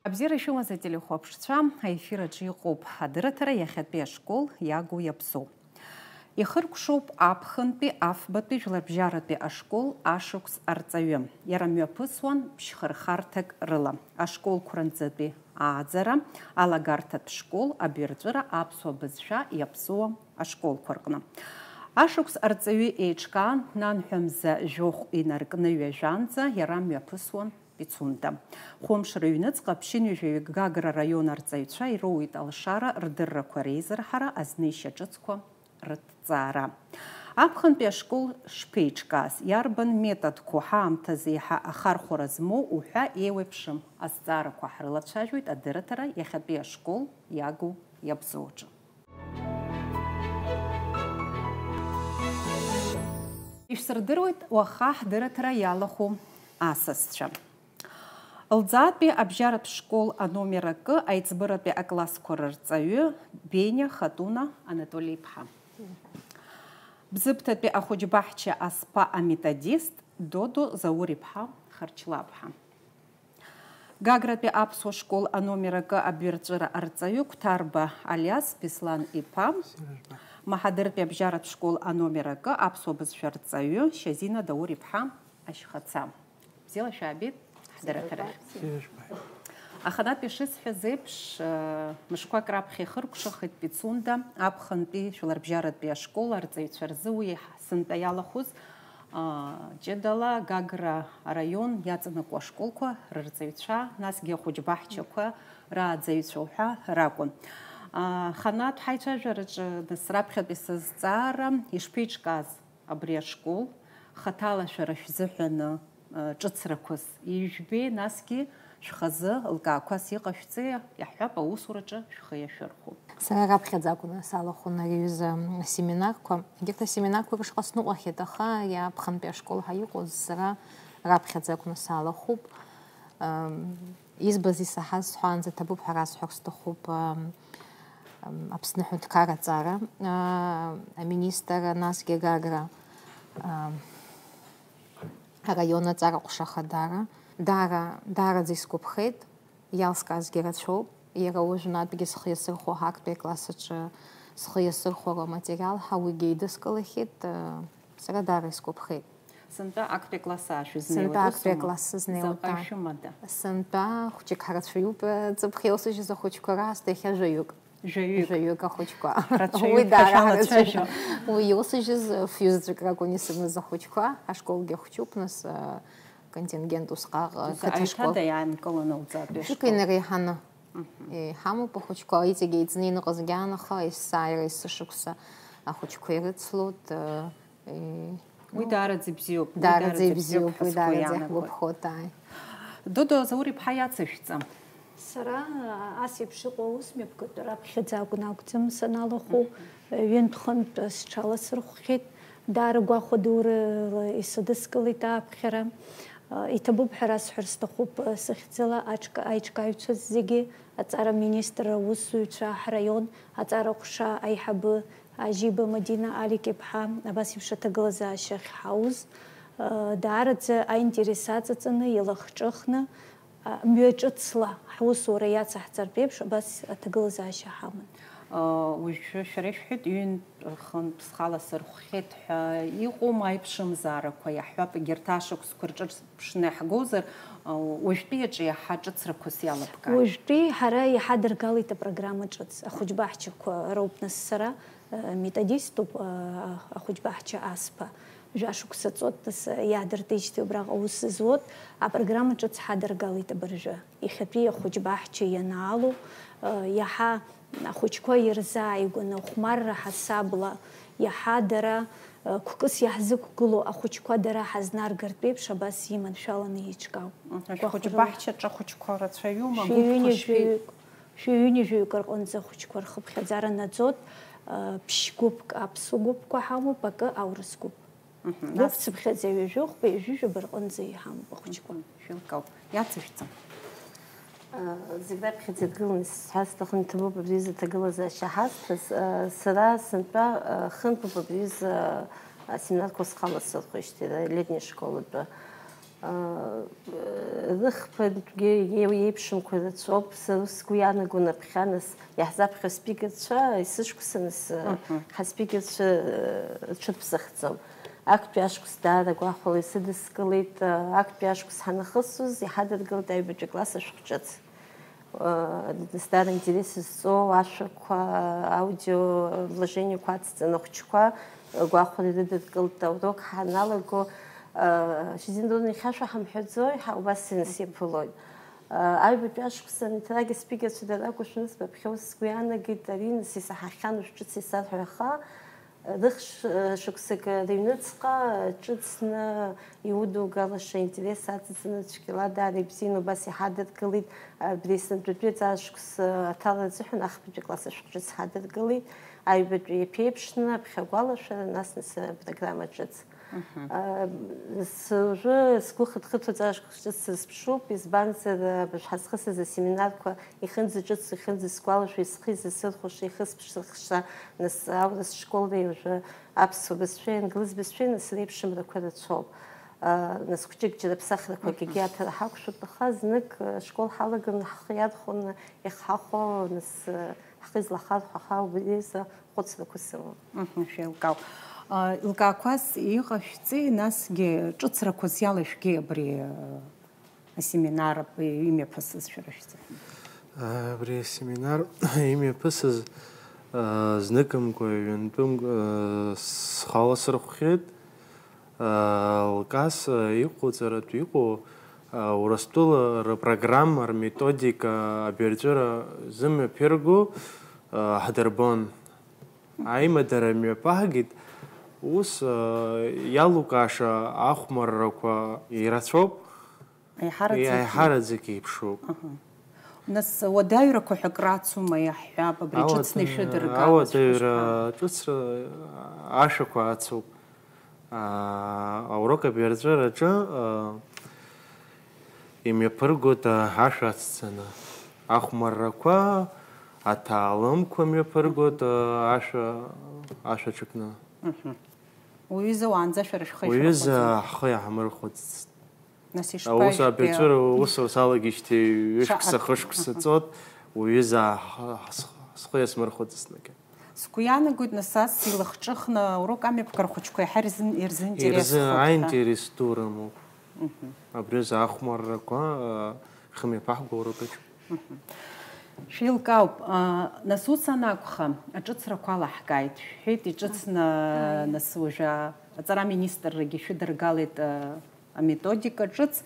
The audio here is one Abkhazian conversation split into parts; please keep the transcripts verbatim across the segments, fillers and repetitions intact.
Абзиара шәымаз, ателехәаԥшцәа, аефир аҿы иҟоуп адырраҭара иахьатәи ашкол иагу иабзоу. Ихыркәшоуп аԥхынтәи, афбатәи, жәларбжьаратәи ашкол ашықәс арҵаҩы. Иара мҩаԥысуан ԥшьхырхарҭак рыла. Ашколқәа рынӡатәи ааӡара, алагарҭатә школ, абаҩрҵәыра аԥсуа бызшәа иаԥсоу ашколқәа рҟны. Ашықәс арҵаҩы еиҿкаан, нанҳәа мза жәохә инаркны ҩажәанӡа иара мҩаԥысуан Пицунда. Хәымш рыҩныҵҟа ԥшьынҩажәаҩык Гагра араион арҵаҩцәа ироуит алшара, рдыррақәа реизырҳара, азнеишьа ҿыцқәа рыҭҵаара. Аԥхынтәи ашкол шԥеиҿкааз, иарбан методқәоу, ҳаамҭазы еиҳа ахархәара змоу уҳәа еиуеиԥшым азҵаарақәа ҳрылацәажәоит адырраҭара иахьатәи ашкол иагу иабзоу аҿы. Ишәсырдыруеит уаха ҳдырраҭара иалахәу асасцәа. Лӡаатәи абжьаратә школ аномер акы аиҵбыратәи аклассқәа рырҵаҩы Бениа Хатуна Анатоли-иԥҳа. Бзыԥҭатәи ахәыҷбаҳча Асԥа аметодист Додо Заур-иԥҳа Харчлаԥҳа. Гагратәи аԥсуа школ аномер акы абаҩрҵәыра арҵаҩы Қәҭарба Алиас Беслан-иԥа. Маҳадыртәи абжьаратә школ аномер акы аԥсуа бызшәа рҵаҩы Шьазина Даур-иԥҳа Ашьхаца. Бзиала шәаабеит ҳдырраҭарахь. Аханатә ишысҳәаз еиԥш, мышқәак раԥхьа ихыркәшахеит Пицунда аԥхынтәи жәларбжьаратәи ашкол арҵаҩцәа рзы уи сынтәа иалахәыз, ҷыдала Гагра араион иаҵанакуа ашколқәа рырҵаҩцәа, насгьы ахәыҷбаҳчақәа рааӡаҩцәа уҳәа ракәын. Аханатә ҳаицәажәараҿы нас раԥхьатәи сызҵаара, ишԥеиҿкааз абри ашкол, хаҭала шәара шәзыҳәаны, ы, ҿыцрақәас ижәбеи, насгьы шәхазы лкаақәас иҟашәҵеи, иаҳҳәап, аусураҿы шәхы иашәырхәо. Сара раԥхьаӡа акәны салахәын ари аҩыза асеминарқәа. Егьырҭ асеминарқәа рышҟа сныҟәахьеит, аха ари аԥхынтәи ашкол ҳәа иҟоз сара раԥхьаӡа акәны салахәуп. Ам, избаз исаҳаз сҳәаанӡа ҭабуп ҳәа расҳәар сҭахуп, ам, ам, Аԥсны аҳәынҭқарра аҵара, а, аминистр, насгьы Гагра, ам, араион аҵара ҟәша ахадара. Даара, даараӡа исгәаԥхеит, иалскаазгьы рацәоуп. Иара уажәнатәгьы схы иасырхәо ҳактәи акласс аҿы схы иасырхәо аматериал ҳәа уигьы еидыскылахьеит, а, сара даара исгәаԥхеит. Сынтәа актәи акласс аашәызнеиуеит, сынтәа актәи усума? Акласс сызнеиуеит, Заҟа ааи. Шәымада? Сынтәа хәҷык ҳарацәаҩуп, ҵыԥх иоусыжьыз ахәыҷқәа раасҭа иахьа жәаҩык. Жәаҩык. Жәаҩык ахәыҷқәа. Рацәаҩуп, уи даара ҳәа ҳарацәажәо. Уи иусыжьыз фҩызаҵәык ракәын исымаз ахәыҷқәа, ашколгьы хәҷуп, нас, а, контингент усҟак, а, Заа қыҭа школ. Иҭада иаанкыланы лҵатәи Ҩажәик ашкол? Инреиҳаны. Мгм. Иҳамоуп ахәыҷқәа, иҵегь еицны иныҟаз гьаан, аха есааира есышықәса ахәыҷқәа ирыцлоит, а, Уи даараӡа ибзиоуп, уи даараӡа ибзиоуп, уи ҳәа сгәы даараӡа иаанагоит. Иаҳгәаԥхоит, ааи. Додо Заур-иԥҳа иацышәҵа. Сара ас еиԥш иҟоу аус мҩаԥгатәы раԥхьаӡа акәын акәӡам саналахәу, ҩынтә-хынтә сҽаласырхәхьеит, даара гәахәа дурала исыдыскылеит ааԥхьара. Иҭабуп ҳәа расҳәар сҭахуп, сыхьӡала аҿка-, аиҿкааҩцәа зегьы, аҵара министрра аусзуҩцәа, ҳраион аҵара ҟәша аиҳабы, Ажьиба Мадина Алик-иԥҳа, абас еиԥш аҭагылазаашьа ахьҳауз, даараӡа аинтерес аҵаҵаны, илахҿыхны, мҩаҿыцла ҳусура иацаҳҵартә еиԥш, абас аҭагылазаашьа ҳаман. Уажәы шәара ишәҳәеит, ҩынтә-хынтә схала сырхәхьеит ҳәа иҟоума аиԥшымзаарақәа, иаҳҳәап, егьырҭ ашықәсқәа рҿы ԥшны иаҳгозар, уажәтәи аҿы иаҳа ҿыцрақәас иалабгааит. Уажәтәи ҳара иҳадыргалеит апрограмма ҿыц, ахәыҷбаҳчақәа роуп нас сара, э, методиступ, э, ахәыҷбаҳча Асԥа. Жәашықәса ҵуеит нас, э, иаадыртижьҭеи убраҟа аус зуеит, апрограмма ҿыц ҳадыргалеит абыржәы. Иахьатәи ахәыҷбаҳча ианаало, э, иаҳа ахәыҷқәа ирзааигәаны, ахәмарра ҳасабла, иаҳа дара, э, қәкыс иаҳзықәгылоу ахәыҷқәа дара ҳазнаргартә еиԥш абас иманшәаланы еиҿкаауп. Мгм. Гәахәарыла. Шәхәыҷбаҳчаҿы ахәыҷқәа рацәаҩума? Гәыԥқәа шәи-, шәҩынҩажәаҩык рҟынӡа ахәыҷқәа рхыԥхьаӡара наӡоит, э, ԥшь-гәыԥк аԥсуа гәыԥқәа ҳамоуп, акы аурыс гәыԥ. Мгм. Нас гәыԥцыԥхьаӡа ҩажәи хәба, ҩажәи жәаба рҟынӡа иҳамоуп ахәыҷқәа. Мгм. Шәылкаауп. Иацышәҵа. Зегь раԥхьаӡа идгыланы исҳәар сҭахын, иҭабуп абри изы аҭагылазаашьа ҳазҭаз. Сара сынтәа хынтәуп абри изы асеминарқәа схала сырхәеижьҭеи, летний школатәы. Рыхԥатәгьы еиуеиԥшымкәа рацәоуп, сара ус сгәы иаанагон аԥхьа, нас иаҳзаԥхьо спикерцәа, есышықәса нас ҳаспикерцәа рҽырԥсахӡом. Актәи ашықәс даара гәахәала исыдыскылеит, актәи ашықәс ҳанахысыз иҳадыргылеит аҩбатәи акласс ашәҟәҿыц. Нас даара интерес зҵоу ашәақәа, аудио вложениеқәа ацҵаны ахәыҷқәа гәахәара ирыдыркылт. Аурок ҳаналаго, Шьазина Донна ихьашәа ҳамҳәаӡои, ҳа убас инас иаԥылоит. Аҩбатәи ашықәсан еиҭарак аспикерцәа дара акәу шәнызба, ԥхьа ус сгәы иаанагеит, ари нас исаҳахьан уажә ҿыц исарҳәо, аха рыхш-, шықәсык рыҩныҵҟа ҿыцны иудугалаша интерес ацҵаны цәгьала даара ибзианы убас иҳадыркылеит. Абри сынтәатәи аҵаа шықәса аҭалара азыҳәан ахԥатәи акласс ашәҟәҿыц ҳадыркылеит. Аҩбатәи иаԥеиԥшны аԥхьагәалашәара, нас, нас апрограмма ҿыц. Мгм. А, с-, уажәы сгәы хыҭхыҭуа аҵаа шықәса ҿыц сызԥшуп, избанзар, а, бышҳазхысыз асеминарқәа ихынӡаҿыц, ихынӡасгәалашәо, исхы изасырхәаша, ихысԥшырхша, нас аурыс школреи уажәы аԥсуа бызшәеи англыз бызшәеи, нас реиԥшымрақәа рацәоуп. А, нас хәҷык џьара ԥсахрақәак Мгм. егьи аҭара ҳақәшәоит, аха знык, а, школ ҳалаганы ҳхы иадхәаны иахьҳахәо, нас, а, ҳхы излахархәо, аха убри азы хәыцрақәа сымоуп. Мгм, шәеилкаауп. А, еилкаақәас иҟашәҵеи, насгьы ҿыцрақәас иалашәгеи абри, а, асеминар имҩаԥысыз шәара шәзы? Абри асеминар имҩаԥысыз, а, зныкымкәа, ҩынтәым, а, схала сырхәхьеит. А, Лкас, а, иҟоуҵаратә иҟоу, а, Урыстәыла рпрограмма, рметодика абирҵәыра зымҩаԥырго, а, ҳдырбон. Аимадара мҩаԥаҳгеит, ус, а, иалукааша ахәмаррақәа ирацәоуп. Аиҳараӡак Аиҳараӡак еиԥшуп. Аҳа. Нас уадаҩрақәа ҳәа крацума, иаҳҳәап, абри Ауада-, ҿыцны ишәыдыргалаз ауадаҩра шәышԥа? Ҿыцра ашәақәа ацуп. Аа, аурок абирҵәыраҿы, аа, имҩаԥыргоит, аа, ашәа ацҵаны. Ахәмаррақәа, аҭаалымқәа мҩаԥыргоит, аа, ашәа, ашәа ҿакны. Мгм. Уҩыза уаанӡа шәара шәхы Уҩыза ишәырхәаӡом. Ҳхы иаҳмырхәыцт. Нас Аус ишԥажәбеи? Абирҵәыра ус салагеижьҭеи ҩышықәса, Шаҟа-, хышықәса аҳа. Ҵуеит, уҩыза ҳхы, ҳхы иасмырхәыцызҭгьы. Сгәы иаанагоит, нас ас илахҿыхны аурок амҩаԥгара ахәыҷқәа иаҳа ирзын-, ирзы-, ирзыинтересхоит ҳәа. Аинтерес ду рымоуп. Мгм. Абри азы ахәмаррақәа, а, хымҩаԥаҳго аурок аҿы. Мгм. Шәеилкаауп, а, нас ус анакәха, аҿыцрақәа алаҳкааит, шәҳәеит, иҿыцны, Ааи. Нас уажәы аҵара аминистррагьы шәыдыргалеит, а, аметодика ҿыц,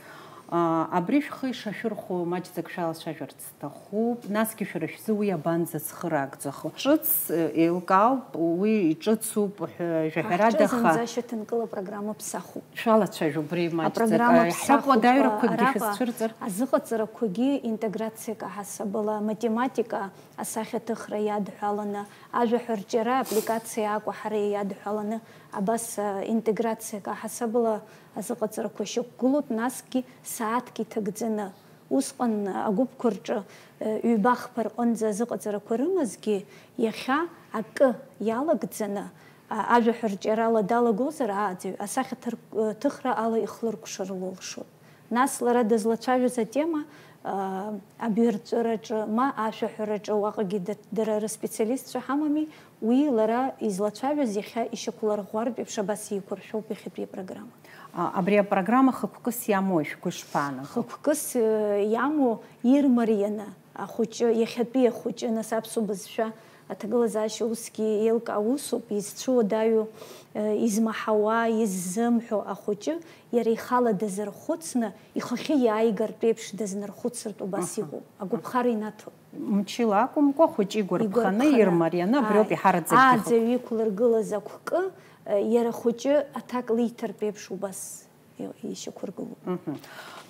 а, абри шәхы ишашәырхәо маҷӡак шәалацәажәарц сҭахуп, насгьы шәара шәзы уи абанӡацхыраагӡахо? Ҿыц, э, еилкаауп, уи иҿыцуп ҳәа жәаҳәарада, Ҳахҿы аха зынӡа шьаҭанкыла программа ԥсахуп. Шәалацәажәо убри маҷӡак. Апрограмма Аҳ-, ԥсахуп, ҳаҟәа адаҩрақәакгьы араҟа шәызцәырҵыр? Азыҟаҵарақәагьы интеграциак аҳасабала, математика асахьаҭыхра иадҳәаланы, ажәаҳәа рҿиара аппликациа акәаҳара иадҳәаланы, абас, а, интеграциак аҳасабала азыҟаҵарақәа шьақәгылоуп, насгьы сааҭк иҭагӡаны. Усҟан агәыԥқәа рҿы, э, ҩба-хԥа рҟынӡа азыҟаҵарақәа рымазгьы, иахьа акы иалагӡаны, а, ажәаҳәа рҿиарала далагозар, ааӡаҩ асахьаҭырк-, э, ҭыхра ала ихлыркәшар лылшоит. Нас лара дызлацәажәоз атема, а, абирҵәыраҿы, ма ашәаҳәараҿы, уаҟагьы д-, дара рыспециалистцәа ҳамами, уи лара излацәажәоз иахьа ишьақәларӷәӷәартә еиԥш абас еиқәыршәоуп иахьатәи апрограмма. А, абри апрограмма хықәкыс иамоу шәгәы ишԥаанаго? Хықәкыс, э, иамоу ирмарианы ахәыҷы, иахьатәи ахәыҷы, нас аԥсуа бызшәа аҭагылазаашьа усгьы еилкаау усуп, изцәуадаҩу, э, измаҳауа, иззымҳәо ахәыҷы иара ихала дазырхәыцны, ихахьы иааигартә еиԥш дазнархәыцыртә убас Аҳа. Иҟоуп. Агәаԥхара инаҭо. Мчыла акәымкәа, хәыҷы игәарԥханы, Игәарԥханы. Ирмарианы, абриоуп Ааи. Иҳараӡакгьы Ааӡаҩ иқәлыргылаз агәкы, э, иара хәыҷы аҭак лиҭартә еиԥш убас и-, ишьақәыргылоуп. Мгм.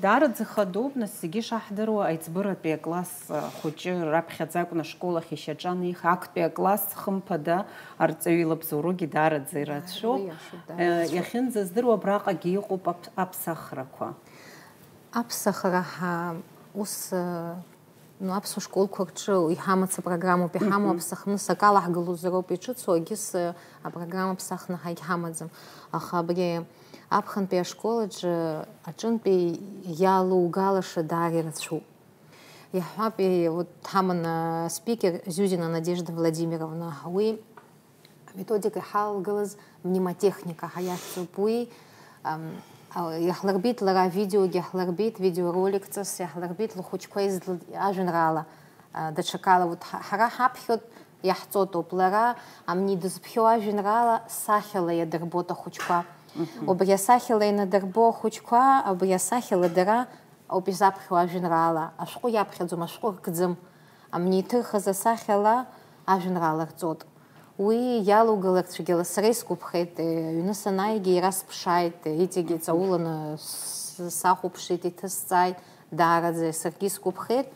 Даараӡа хадоуп, нас зегьы шаҳдыруа, аиҵбыратәи акласс, э, хәыҷы раԥхьаӡа акәын ашкол ахь ишьаҿа аниха, актәи акласс, хымԥада, арҵаҩы илабзоуроугьы даараӡа ирацәоуп. Уи иашоуп, Э, даараӡа. Иахьынӡаздыруа, абраҟагьы иҟоуп аԥ-, аԥсахрақәа. Аԥсахра ҳа-, ус, э, ну, аԥсуа школқәа рҿы иҳамац апрограммоуп иҳамоу, Мгм. Аԥсахныс акы алаҳгалозароуп иҿыцу, егьыс, э, апрограмма ԥсахны ҳагьҳамаӡам. Аха абри Аԥхынтәи ашкол аҿы аҿынтәи иалоугалаша даара ирацәоуп. Иаҳҳәап, вот ҳаман аспикер Зиузина Надежда Владимировна, уи аметодика иҳалгылаз мнемотехника ҳәа иахьӡуп. Уи иаҳлырбеит лара, авидеогьы иаҳлырбеит, видеороликҵас иаҳлырбеит лхәыҷқәа излы-, ажәеинраала, даҽакала, вот ҳара ҳаԥхьоит, иаҳҵотоуп. Лара амни дызԥхьоу ажәеинраала сахьала иадырбоит ахәыҷқәа. Убри асахьала инадырбо ахәыҷқәа, абри асахьала дара ауп изаԥхьо ажәеинраала. Ашәҟәы иаԥхьаӡом, ашәҟәы ркӡым. Амни иҭырхыз асахьала ажәеинраала рҵот. Уи иалугалар цәгьала сара исгәаԥхеит, аҩны санааигьы иара сыԥшааит, иҵегьы ҵауланы с-, сахәаԥшит, иҭысҵааит, даараӡа саргьы исгәаԥхеит.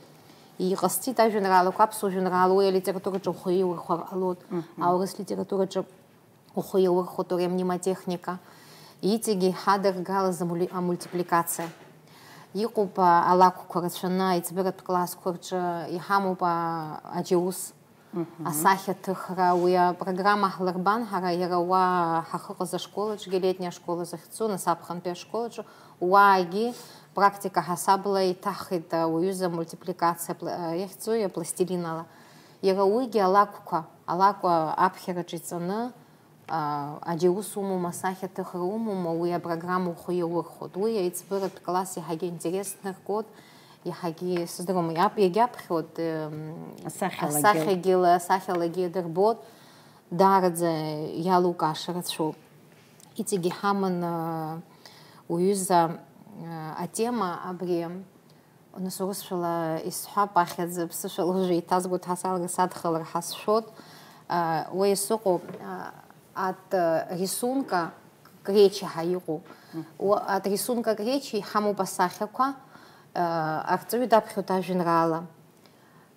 Иҟасҵеит ажәеинраалақәа, аԥсуа жәеинраала уи алитератураҿы ухы иаурхәар ҟалоит, аурыс литератураҿы ухы иаурхәоит уи амнемотехника. Иҵегьы иҳадыргалаз амули-, амультипликациа. Иҟоуп, а, алакәқәа рацәаны аиҵбыратә классқәа рҿы, иҳамоуп, а, аџьаус, асахьаҭыхра, уи апрограмма ҳлырбан ҳара, иара уа ҳахьыҟаз ашкол аҿгьы, летний ашкол захьӡу, нас аԥхынтәи ашкол аҿы, уаагьы практика ҳасабла иҭахеит, а, уаҩыза мультипликациа пла-, а, иахьӡу, иа пластилинала. Иара уигьы алакәқәа, алакә, а, аԥхьараҿы иҵаны, а, аџьаус умоума, асахьаҭыхра умоума, уи апрограмма ухы иаурхәоит. Уи аиҵбыратә класс иаҳагьы интересны ркуеит, иаҳагьы, сыздыруам, иап-, иагьаԥхьоит, ем, Асахьалагьы. Асахьагьы, асахьалагьы дырбоит, даараӡа иалукааша рацәоуп. Иҵегь иҳаман, а, уҩыза, а, атема абри. Нас урысшәала исҳәап, ахьӡ ԥсышәала уажәы еиҭазгоит, ҳасалга садхалар ҳасшәот. А, уа исыҟоу, а, от, э, рисунка к речи ҳәа иҟоуп. Уа, от рисунка к речи иҳамоуп асахьақәа, э, арҵаҩы даԥхьоит ажәеинраала.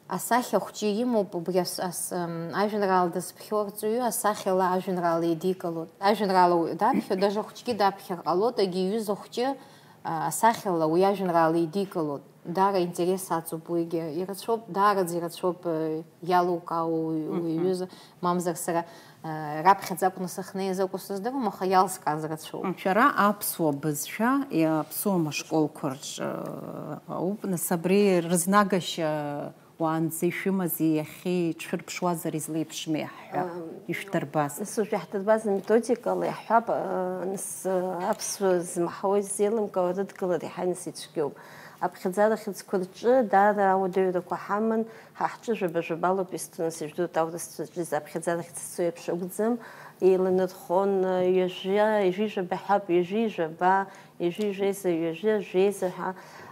Асахьа хәҷы имоуп, убри ас-, ас-, м, ажәеинраала дазԥхьоу арҵаҩы асахьала ажәеинраала еидикылоит. Ажәеинраала уаҩ даԥхьо, даже ахәҷгьы даԥхьар ҟалоит, егьи иҩыза хәҷы, а, асахьала уи ажәеинраала еидикылоит. Даара интерес аҵоуп уигьы. Ирацәоуп, даараӡа ирацәоуп, э, иалукаауа уи, уи Мгм. Иҩыза, мамзар сара, э, раԥхьаӡа акәны сахьнеиз акәу сыздыруам, аха иалскааз рацәоуп. М, шәара аԥсуа бызшәа, иаԥсуам ашколқәа рҿы, э, ауп, нас абри рызнагашьа уаанӡа ишәымази, иахьеи ҽшәырԥшуазар излеиԥшми ҳәа Ам, ишәдырбаз? Нас уажә иаҳдырбаз аметодикала иаҳҳәап, э, нас, э, аԥсуа змаҳауа иззеилымкаауа рыдгылара иаҳа нас ицәгьоуп. Аԥхьаӡара хьыӡқәа рҿы даара ауадаҩрақәа ҳаман, ҳа ҳҿы жәаба-жәабалоуп изҭоу, нас ижәдуеит аурысцәа рҿы изы аԥхьаӡара ахьцацо еиԥш акәӡам, еиланархон, э, ҩажәа, ҩажәи жәаба ҳәап, ҩажәи жәаба, ҩажәи жәеиза, ҩажәи жәеиза ҳәа,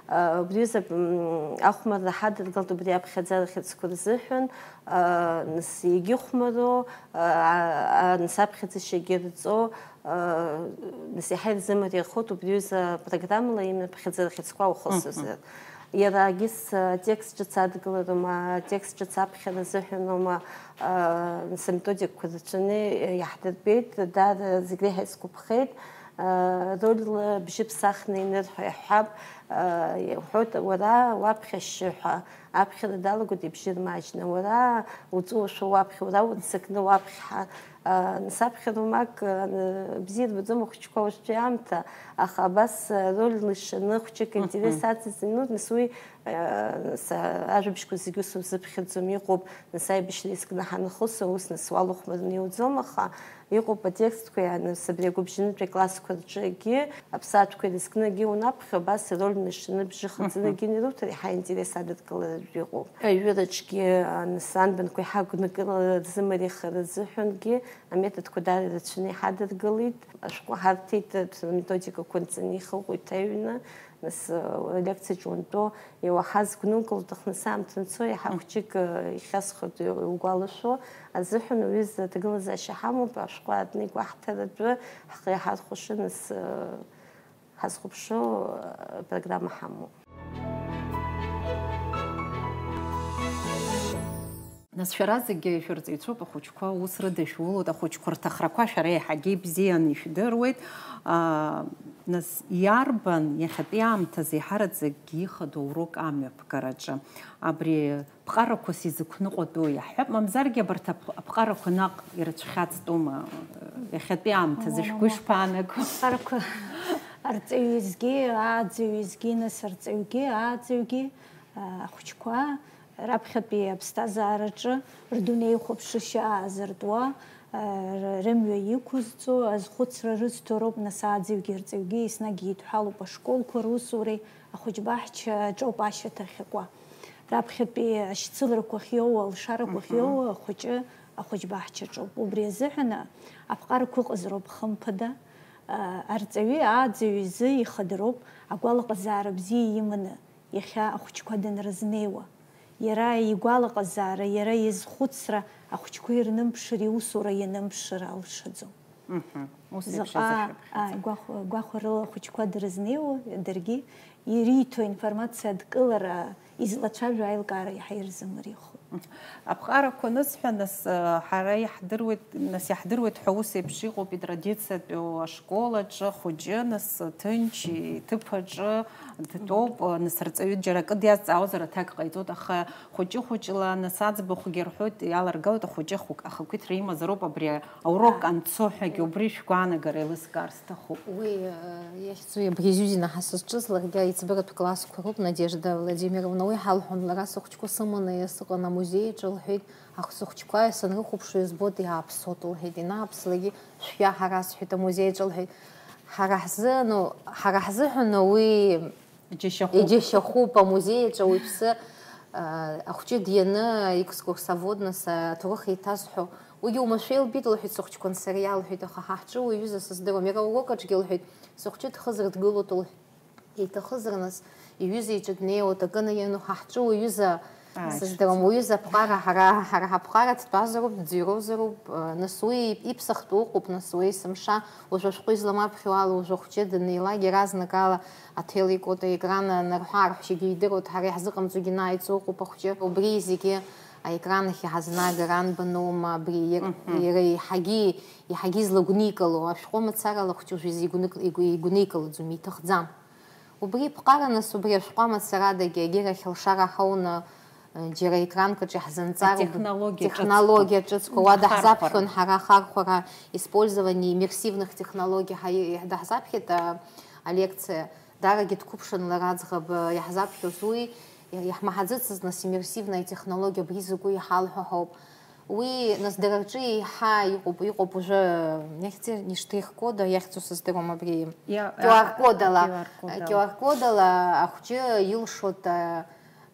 а, убри азы, м, ахәмарра ҳадыргалт убри аԥхьаӡара хьыӡқәа рзыҳәан, а, нас иагьыхәмароу, а, а, нас аԥхьаӡашьагьы рҵо, а, нас иаҳа ирзымариахоит убри аҩыза программала имҩаԥхьаӡара хьыӡқәа ухылсызар. Мгм. Иарагьы с-, атекст ҿыц адгылароума, атекст ҿыц аԥхьара азыҳәаноума, а, нас аметодикқәа рацәаны иаҳдырбеит, даара зегь реиҳа исгәаԥхеит. Рольла бжьы ԥсахны инырҳәо иаҳҳәап, иҳәоит, уара уаԥхьа ашьшьыҳәа, аԥхьара далагоит ибжьы рмаҷны, уара уҵәуашәа уаԥхьа, уара уццакны уаԥхьа, нас аԥхьа румак бзиа рбаӡом ахәыҷқәа уажәтәи аамҭа, аха абас рольла ишаны хәҷык аинтерес ацызҵан, ну, нас уи Са ажәабжьқәа зегьы усузыԥхьаӡом, иҟоуп, нас аибашьра изкны ҳанхысо, ус нас уалахәмарны иуӡом, аха иҟоуп атекстқәа, иаанырс абри агәыбжьанытәи аклассқәа рҿы егьи, аԥсаатәқәа ирызкны егьи унаԥхьо, абас ирольны ишаны бжьы хаҵаны Мгм. егьи ируҭар, иаҳа интерес адыркыларатә иҟоуп. Аҩыраҿгьы, а, нас анбанқәа иаҳа гәнакыла рзымариахара рзыҳәангьы аметодқәа даара ирацәаны иҳадыргылеит. Ашәҟәы ҳарҭеит, аметодикақәа нҵаны ихыҟоу иҭаҩны. Нас, э, лекциаҿ уантәо иуаҳаз гәнумкыл уҭахны саамҭа анцо, иаҳа Мгм. хәҷык, э, ихьасхырт, иу-, иугәалашәо азыҳәан, уҩыза аҭагылазаашьа ҳамоуп, ашәҟәы аартны игәаҳҭаратәы ҳхы иаҳархәаша, нас, э, ҳазхәаԥшуа, э, программа ҳамоуп. Нас шәара зегьы шәырҵаҩцәоуп, ахәыҷқәа ус рыдышәулоит, ахәыҷқәа рҭахрақәа шәара еиҳагьы ибзианы ишәдыруеит. Аа, Нас иарбан иахьатәи аамҭазы еиҳараӡакгьы ихадоу урок амҩаԥгараҿы? Абри ԥҟарақәас изықәныҟәатәу иаҳҳәап, мамзаргьы абарҭ аԥ-, аԥҟарақәа наҟ ирацәхьаҵтәума? Иахьатәи аамҭазы шәгәы ишԥаанаго? Аԥҟарақәа арҵаҩ изгьы, ааӡаҩ изгьы, нас арҵаҩгьы, ааӡаҩгьы, а, ахәыҷқәа раԥхьатәи аԥсҭазаараҿы рдунеихәаԥшышьа аазыртуа, а, р-, рымҩа иқәызҵо, азхәыцра рызҭо роуп, нас ааӡаҩгьы арҵаҩгьы еснагь еидҳәалоуп ашколқәа русуреи ахәыҷбаҳча аҿоуп ашьаҭа ахьакуа. Раԥхьатәи ашьцыларақәа ахьиоуа, алшарақәа ахьиоуа ахәыҷы ахәыҷбаҳчаҿоуп. Убри азыҳәан аԥҟарақәа ыҟазароуп, хымԥада, а, арҵаҩи ааӡаҩи изы ихадароуп агәалаҟазаара бзиа иманы иахьа ахәыҷқәа данрызнеиуа. Иара игәалаҟазаара, иара изхәыцра, ахәыҷқәа ирнымԥшыр, иусура ианымԥшыр алшаӡом. Мгм. Ус еиԥш Заҟа, азышәаԥхьаӡа. Ааи, гәахәа-, гәахәарыла ахәыҷқәа дрызнеиуа, даргьы ириҭо аинформациа адкылара, излацәажәо аилкаара иаҳа ирзымариахоит. Аԥҟарақәа анысҳәа, нас, ҳара иаҳдыруеит, нас иаҳдыруеит ҳәа ус еиԥш иҟоуп итрадициатәу ашкол аҿы ахәыҷы, нас, ҭынч иҭыԥ аҿы дтәоуп, нас арҵаҩы џьара акы диазҵаауазар аҭак ҟаиҵоит, аха хәыҷы-хәыҷла, нас аӡбахәгьы рҳәоит, иаларгалоит, ахәыҷы ахәы-, ахақәиҭра имазароуп абри аурок анцо ҳәагьы, убри шәгәаанагара еилыскаар сҭахуп. Уи, э, иахьӡу абри Зиузина ҳа сызҿыз ларгьы аиҵбыратә классқәа роуп, Надежда Владимировна, уи ҳалҳәон, лара сыхәҷқәа сыманы сыҟан амузеи аҿы, лҳәеит, аха сыхәҷқәа санрыхәаԥшуа избоит, иааԥсоит, лҳәеит, ианааԥслакгьы шәиаҳа расҳәеит амузеи аҿы, лҳәеит. Ҳара ҳзы, ну, ҳара ҳзыҳәан уи Иџьашьахәуп. Иџьашьахәуп, амузеи аҿы уаҩԥсы, а, ахәҷы дианы, экскурсовод, нас, а, аҭоурых еиҭазҳәо, уигьы уамашәа илбеит, лҳәеит, сыхәҷқәа ансариа, лҳәеит, аха ҳа ҳҿы уаҩыза сыздыруам. Иара аурок аҿгьы, лҳәеит, сыхәҷы дхызар дгылоит, лҳәеит. Иҭахызар, нас, иҩыза иҿы днеиуеит, акы наиану, ҳа ҳҿы уаҩыза Ааи, сыздыруам, шәцо. Уаҩыза аԥҟара, ҳара, ҳара ҳаԥҟара дтәазароуп, дӡырҩуазароуп, а, нас уи иԥсахтәы ыҟоуп, нас уи есымша, уажә ашәҟәы изламаԥхьо ала, уажә ахәҷы даннеилак, иаразнакала аҭел икуеит аекран, нарҳәы-аарҳәшьагьы идыруеит, ҳара иаҳзыҟамҵогьы нааиҵо ыҟоуп ахәҷы. Убри зегьы аекран ахь иҳазнагар анбаноума, абри иар-, Мгм. Иара еиҳагьы, еиҳагьы излагәникыло, ашәҟәы мацарала ахәҷы уажә изигәнык-, игәы-, игәникылаӡом, иҭахӡам. Убри ԥҟара, нас, убри ашәҟәы амацарадагьы, егьырахь алшара ҳауны, џьара екранк аҿы иаҳзанҵароуп. Атехнологиа ҿыцқәа. Технологиа ҿыцқәа, уа Нхархәара. Даҳзаԥхьон ҳара ахархәара, использование иммерсивных технологий ҳа-, даҳзаԥхьеит, а, алекциа. Дарагьы дқәыԥшын лара аӡӷаб, а, иаҳзаԥхьоз уи, иа-, иаҳмаҳаӡыцыз, нас, иммерсивная технология абри закәу иҳалҳәо ҳауп. Уи, нас, дара рҿы еиҳа иҟоуп, иҟоуп уажәы, иахьӡи, не штрих-кода, иахьӡу сыздыруам абри. Иа-, Q R кодала, Q R кодала. Q R кодала ахәҷы илшоит, а,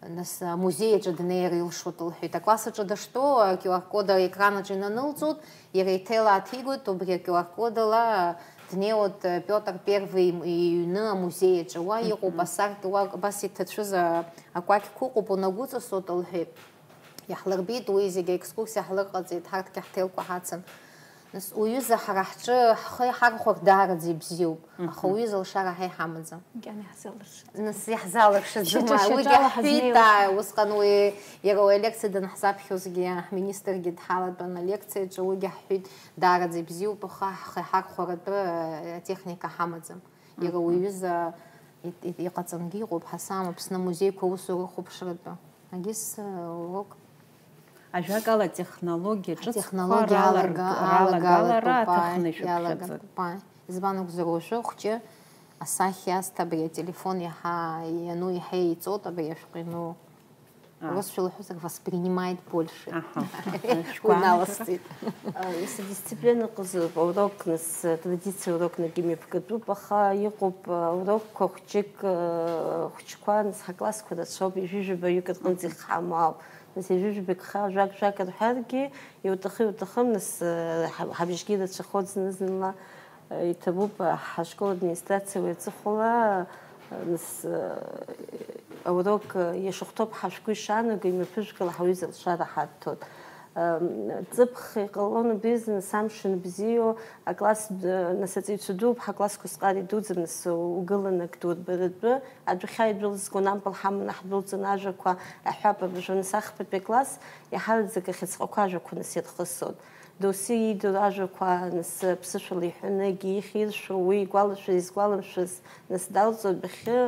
Нас амузеи аҿы днеир илшоит, лҳәеит. Акласс аҿы дыштәоу, а, Q R код аекран аҿы инанылҵоит, иара иҭел ааҭигоит, убри а Q R кодала днеиуеит, а, Пиотр Первый иҩны амузеи аҿы. Уа иҟоуп, мгм, асаркьа, уа абас иҭацәыз, а, акәакьқәа ыҟоуп, унагәыҵасуеит, лҳәеит. Иаҳлырбеит уи зегьы, аекскурсиа ҳлырҟаҵеит, ҳарҭгьы ҳҭелқәа ҳацын. Нас уҩыза ҳара ҳҿы ҳхы иҳархәар даараӡа ибзиоуп, аха, мгм, уҩыза алшара ҳа иҳамаӡам. Макьана иаҳзалыршаӡом. Нас иаҳзалыршаӡом, шьаҿа-, уигьы шьаҿала ҳҳәеит, ҳазнеиуа. Ааи, усҟан уи иара уи алекциа данаҳзаԥхьозгьы ҳминистргьы дҳалатәан алекциа аҿы, уигьы ҳҳәеит, даараӡа ибзиоуп, аха ҳхы иҳархәаратәы, э, атехника ҳамаӡам. Иара, мгм, уи аҩыза и-, и-, иҟаҵангьы иҟоуп, ҳасам Аԥсны амузеиқәа аусура рыхәаԥшратәы. Агьыс, э, урок. Ажәакала, атехнологиа ҿыцқәа Атехнологиа раларг-, алага-, ралагалара алагалатәуп, ааи, аҭахны ишәыԥхьаӡоит. Иалагатәуп, ааи. Избан акәзар, уажәы ахәҷы асахьа азҭа абри ателефон иаҳа иану, иаҳа еиҵоит абри ашәҟәы иану. А. Урысшәала уҳәозар, воспринимает больше. Аҳа. Уи наласҵеит. Нас адисциплина ыҟазароуп аурок, нас атрадициа урок нагимҩаԥгатәуп, аха иҟоуп аурокқәа хәҷык, э, хәҷқәа, нас ҳаклассқәа рацәоуп, ҩажәижәаба-ҩык рҟынӡа ихҳамоу ауп. Нас ҩажәижәаба гха, жәак-жәак рҳәаргьы, иуҭахы-иуҭахым, нас, э, ҳа-, ҳабжьгьы рацәахоит зны-зынла, э, иҭабуп, э, ҳашкол администрациа уи аҵыхәала, э, нас, э, аурок, э, иашахәҭоуп ҳәа шәгәы ишаанаго, имҩаԥыжәгала ҳаҩыза алшара ҳарҭоит. Э, ҵыԥх иҟалон убри азы, нас амш анбзиоу, акласс, э, нас аҵаҩцәа дууп, ҳаклассқәа усҟан идуӡӡан, нас угыланы ак дурбаратәы, адәахьы ижәылзгон, ампыл ҳаманы ҳдәылҵын, ажәақәа аҳәап абжәы, нас ахԥатәи акласс, иаҳараӡак ахьыӡҟақәа ажәақәа нас ирхысуан. Доусы иидыруа ажәақәа, нас, ԥсышәала иҳәаны, егьи ихьиршәуа, уи игәалашәаз, изгәаламшәаз, нас, далҵуа адәахьы,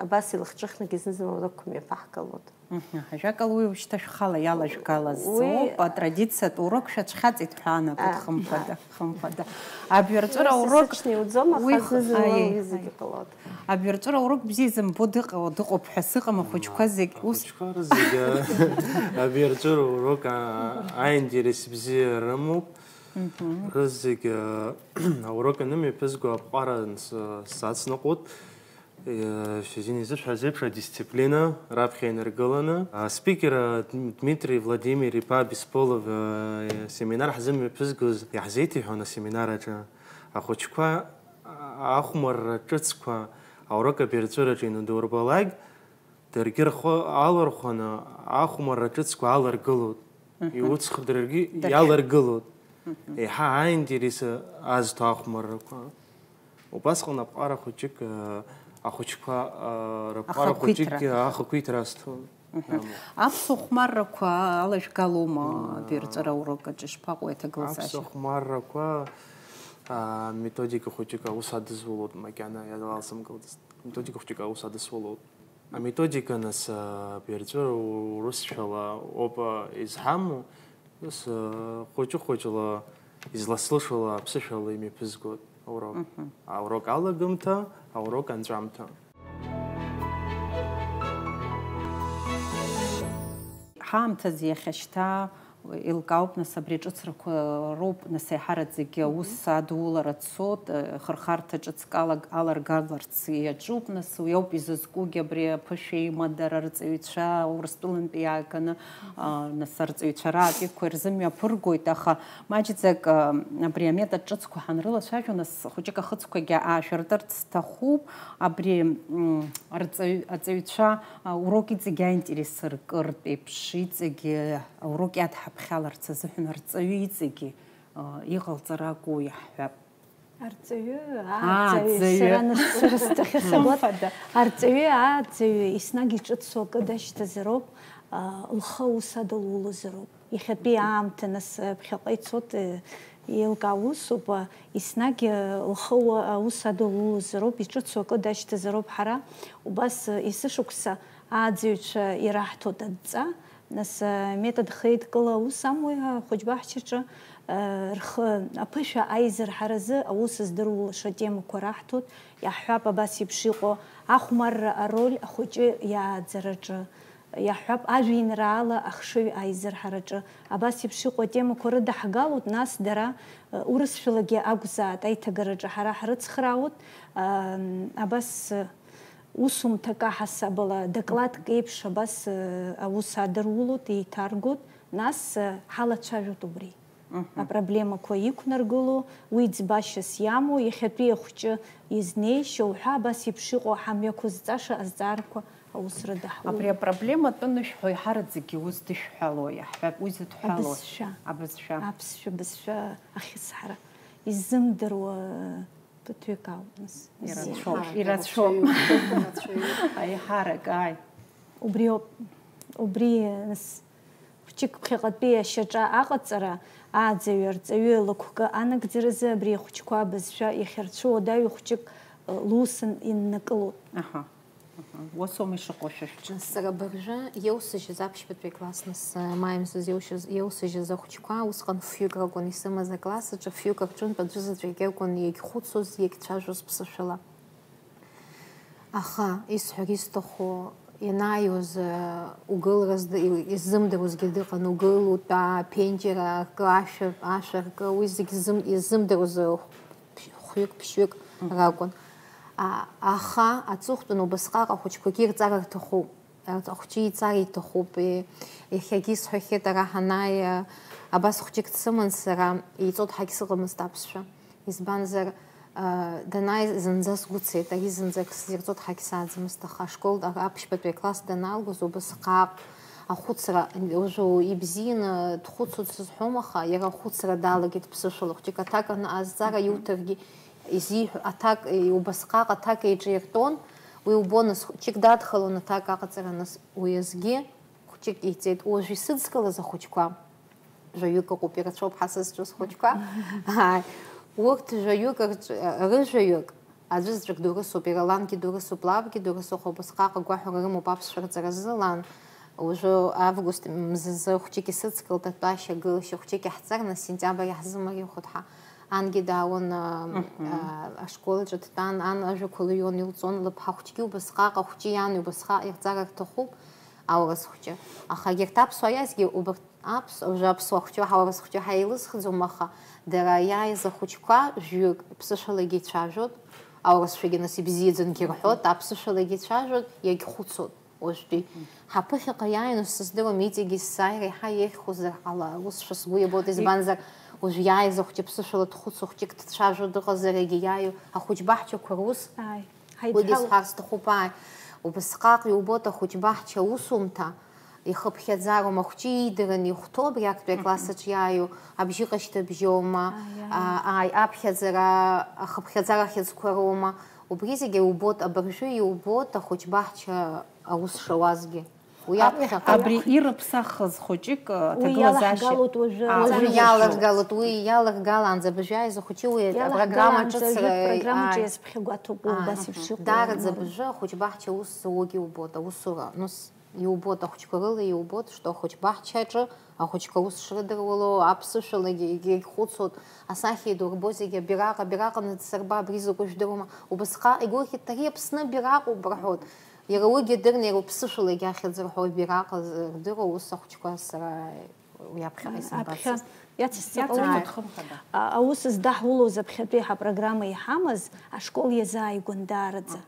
абас илахҿыхнагьы зны-зынла урокқәа мҩаԥаҳгалоит. Мҳм. Ажәакала, уи ушьҭа шәхала иалажәгалаз Уи- ауп, атрадициатә урок шәацәхьаҵит ҳәа аанагоит, Аҳ, хымԥада, аҳ. хымԥада. Абҩарҵәыра Уи урок сасыцәны иуӡом, аха уи х-, зны-зынла аиеи, уи зегьы аиеи. ҟалоит. Абҩарҵәыра урок бзиа изымбо дыҟоу, дыҟоуп ҳәа сыҟам, ахәыҷқәа зегь ус. Ахәыҷқәа рызегьы абҩарҵәыра урок, а, аинтерес бзиа рымоуп. Мгм. Рызегьы, а, аурок анымҩаԥызго аԥҟара нс-, сацныҟәоит. Э, шәзин изышәҳәаз еиԥш, адисциплина раԥхьа инаргыланы. Аспикер, а, Дм-, Дмитрий Владимир-иԥа Бесполов, э, семинар ҳзымҩаԥызгоз иаҳзеиҭеиҳәон асеминар аҿы. Ахәыҷқәа, а, ахәмарра ҿыцқәа аурок абирҵәыраҿы ианудурбалак, даргьы рхы алархәаны ахәмарра ҿыцқәа аларгылоит. Мгм. Иуцхә даргьы Даргьы. иаларгылоит. Мгм. Еиҳа аинтерес азҭо ахәмаррақәа. Убасҟан аԥҟара хәыҷык, а, ахәыҷқәа, а, рыԥҟара Ахақәиҭра. хәыҷыкгьы ахақәиҭра азҭон. Мгм. Амоу. Аԥсуа хәмаррақәа алажәгалома Мм. абирҵәыра аурок аҿы ишԥаҟоу аҭагылазаашьа? Аԥсуа хәмаррақәа, а, методика хәыҷык аус адызулоит, макьана иалалсымкылт. Методика хәыҷык аус адысулоит. Аметодика, нас, а, абирҵәыра урысшәала ауп, а, изҳамоу, нас, а, хәыҷы-хәыҷла, изласлышала аԥсышәала имҩаԥызгоит аурок. Мгм. Аурок алагамҭа, аурок анҵәамҭа. Ҳаамҭазы иахьа шьҭа еилкаауп, нас, абри аҿыцрақәа роуп, нас, еиҳараӡакгьы аус адулара цот, э, хырхарҭа ҿыцк алаг-, аларгаларц иаҿуп, нас, уи ауп изызкугьы абри аԥышәа имадара арҵаҩцәа Урыстәылантәи иааганы, а, нас, арҵаҩцәа раатәиқәа ирзымҩаԥыргоит, аха маҷӡак, а, абри аметод ҿыцқәа ҳанрылацәажәо, нас, хәыҷык ахыцқәагьы аашәыртырц сҭахуп, абри, м, арҵаҩ-, аҵаҩцәа, а, урок иҵегь аинтерес ркыртә еиԥш, иҵегь аурок иадҳаԥхьаларц азыҳәан арҵаҩы иҵегьы, а, иҟалҵара акәу иаҳҳәап. Арҵаҩы, ааӡаҩы, Ааӡаҩы. Сара нас, сара сдахьы сагәат-, Хымԥада. Арҵаҩы, ааӡаҩы, еснагь иҿыцу акы дашьҭазароуп, а, лхы аус адылулозароуп. Иахьатәи аамҭа, нас, ԥхьаҟа ицот, э, еилкаау усуп, а, еснагь, э, лхы уа-, аус адылулозароуп, иҿыцу акы дашьҭазароуп ҳара. Убас, э, есышықәса ааӡаҩцәа ираҳҭоит адҵа, нас, э, метод хеидкыла аус амуеи ахәыҷбаҳчаҿы, э, рхы аԥышәа аизырҳаразы аус здырулаша темақәа раҳҭоит, иаҳҳәап, абас еиԥш иҟоу ахәмарра ароль ахәыҷы иааӡараҿы, иаҳҳәап, ажәеинраала ахшыҩ аизырҳараҿы, абас еиԥш иҟоу атемақәа рыдаҳгалоит, нас дара, э, урысшәалагьы акәзааит, аиҭагараҿы ҳара ҳрыцхраауеит, ам, абас, э, усумҭак аҳасабала, докладк еиԥш абас, э, аус адырулоит, еиҭаргоит, нас, э, ҳалацәажәоит убри. Мгм. Апроблемақәа иқәнаргыло, уи ӡбашьас иамоу, иахьатәи ахәҷы изнеишьа уҳәа, абас еиԥш иҟоу ҳамҩақәызҵаша азҵаарақәа аус рыдаҳулоит. Абри апроблема атәы анышәҳәо, еиҳараӡакгьы ус дышәҳәалои, иаҳҳәап, уи зыдҳәалоу? Абызшәа. Абызшәа. Аԥсшәа бызшәа ахьысҳара. Иззымдыруа ԥыҭҩык ауп, нас. Ирацәоуп, Иззымдыруа. ирацәоуп. Ирацәаҩуп. Аиҳарак, ааи. Убриоуп, убри, нас, хәҷык ԥхьаҟатәи ашьаҿа аҟаҵара, ааӡаҩы, арҵаҩы лықәкы анагӡаразы абри ахәҷқәа абызшәа иахьырцәу уадаҩу хәҷык, э, лус ин-, иннакылоит. Аҳа. Аҳа. Уасоума ишыҟоу шәа шәҿы? Сара абыржәы иоусыжьыз аԥшьбатәи акласс, нас, э, маи мзызы иоушьыз, иоусыжьыз ахәҷқәа, усҟан фҩык ракәын исымаз акласс аҿы, фҩык рҿынтә аӡәызаҵәык иакәын иагьхәыцуаз, иагьцәажәоз ԥсышәала. Аха исҳәар исҭаху, ианааиуаз, угылраз д-, иззымдыруазгьы дыҟан, угыл, утәа, аԥенџьыр аакы, ашәа, ашә аркы, уи зегь ззым-, иззымдыруаз, э, хә-, хәҩык, ԥшьҩык Мгм. ракәын. А, аха аҵыхәтәан убасҟак ахәыҷқәагьы ирҵар рҭахуп. Ахәҷы иҵар иҭахуп, е, иахьагьы исҳәахьеит, ара ҳанааи, а, абас хәҷык дсыман сара, еиҵоҭҳагь сыҟамызт аԥсшәа. Избанзар, а, данааи зынӡа сгәы цеит, ари зынӡак сзирҵоҭҳагь сааӡамызт, аха ашкол, а, аԥшьбатәи акласс данаалгоз убасҟак ахәыцра, уажәы ибзианы дхәыцуан сызҳәом, аха иара ахәыцра далагеит ԥсышәала, хәҷык аҭак аны азҵаара Мгм. иуҭаргьы, изиҳәо, аҭак, убасҟак аҭак еиҿаиртәон, уи убон, нас хәҷык дадхалон аҭак аҟаҵара, нас уи азгьы хәҷык иҵеит. Уажә исыдскылаз ахәыҷқәа, Жәаҩык ыҟоуп, ирацәоуп ҳа сызҿу схәыҷқәа. Ааи. Урҭ жәаҩык рҿ-, рыжәаҩык, аӡәызаҵәык дурысуп, иара лангьы дурысуп, лабгьы дурысуп, убасҟак агәаҳәара рымоуп аԥсшәа рҵаразы, лан. Уажәы август мзазы хәҷык исыцкылт, атәашьа агылашьа хәҷык иаҳҵар, нас сентиабр иаҳзымариахоит ҳа. Ангьы даауан, а, а, ашкол аҿы дтәан, ан ажәақәа лыҩуан, илҵон, лыԥҳа хәҷгьы убасҟак, ахәҷы иан убасҟак ирҵар рҭахуп, аурыс хәҷы. Аха егьырҭ аԥсуаа иазгьы убарҭ Аԥс-, уажәы аԥсуа хәҷы, ҳаурыс хәҷы ҳәа еилысхӡом, аха дара иааиз ахәыҷқәа жәҩык ԥсышәалагьы ицәажәоит, аурысшәагьы нас ибзиаӡангьы рҳәоит, аԥсышәалагьы ицәажәоит, иагьхәыцуеит уажәтәи. Ҳаԥыхьаҟа иааины сыздыруам, иҵегьы есааира еиҳа еиӷьхозар ҟала, усшәа сгәы иабоит, избанзар, уажә иааиз ахәҷы ԥсышәала дхәыцуа хәҷык дцәажәо дыҟазар, егьа иааиуа ахәыҷбаҳчақәа рус, Ааи. Уигьы Ҳаидҳәалоуп. Сҳәар сҭахуп, ааи, убасҟак иубоит ахәыҷбаҳча аусумҭа, ихыԥхьаӡароума, ахәҷы иидырын ихәҭоу абри актәи акласс аҿы иааиу, абжьы ҟашьҭыбжьоума, Ааи, ааи. а, ааи, аԥхьаӡара, ахыԥхьаӡара ахьыӡқәа роума, убри зегьы иубоит, абыржәы иубоит ахәыҷбаҳча аус шауазгьы. Уи Аб-, аԥхьаҟа. Абри ирыԥсахыз хәыҷык, Уи аҭагылазаашьа иалаҳгалоит уажәы. Уажәы Аҵара иаларгалоит, уи иаларгалаанӡа абыржәы иааиз ахәыҷы уи апрограмма иалаҳгалаанӡа ҿыцра, уажәы апрограммаҿы ааи. Иазԥхьагәаҭоуп, уи Ааи. убас еиԥш иҟоу Даараӡа амала. Абыржәы ахәыҷбаҳча аус зуогьы иубоит, аусура, нас, иубоит ахәыҷқәа рыла, иубоит, что ахәыҷбаҳчаҿы ахәыҷқәа аус шрыдыруало, аԥсышәалагьы егьырҭ хәыцуеит, асахьа идурбо зегьы абираҟ, абираҟ аныдсырба, абри закәу жәдыруама, убасҟак игәырӷьеит, ари Аԥсны абираҟоуп рҳәоит. Иара уигьы дырны, иара уԥсышәалагьы ахьӡ рҳәо абираҟ рдыруа, ус ахәыҷқәа сара уи аԥхьаҟа Аԥхьа исымбацызт. Иацысҵап Иацу аума? Хымԥада. А, аус здаҳулоз аԥхьатәи ҳапрограмма иҳамаз ашкол иазааигәан даараӡа.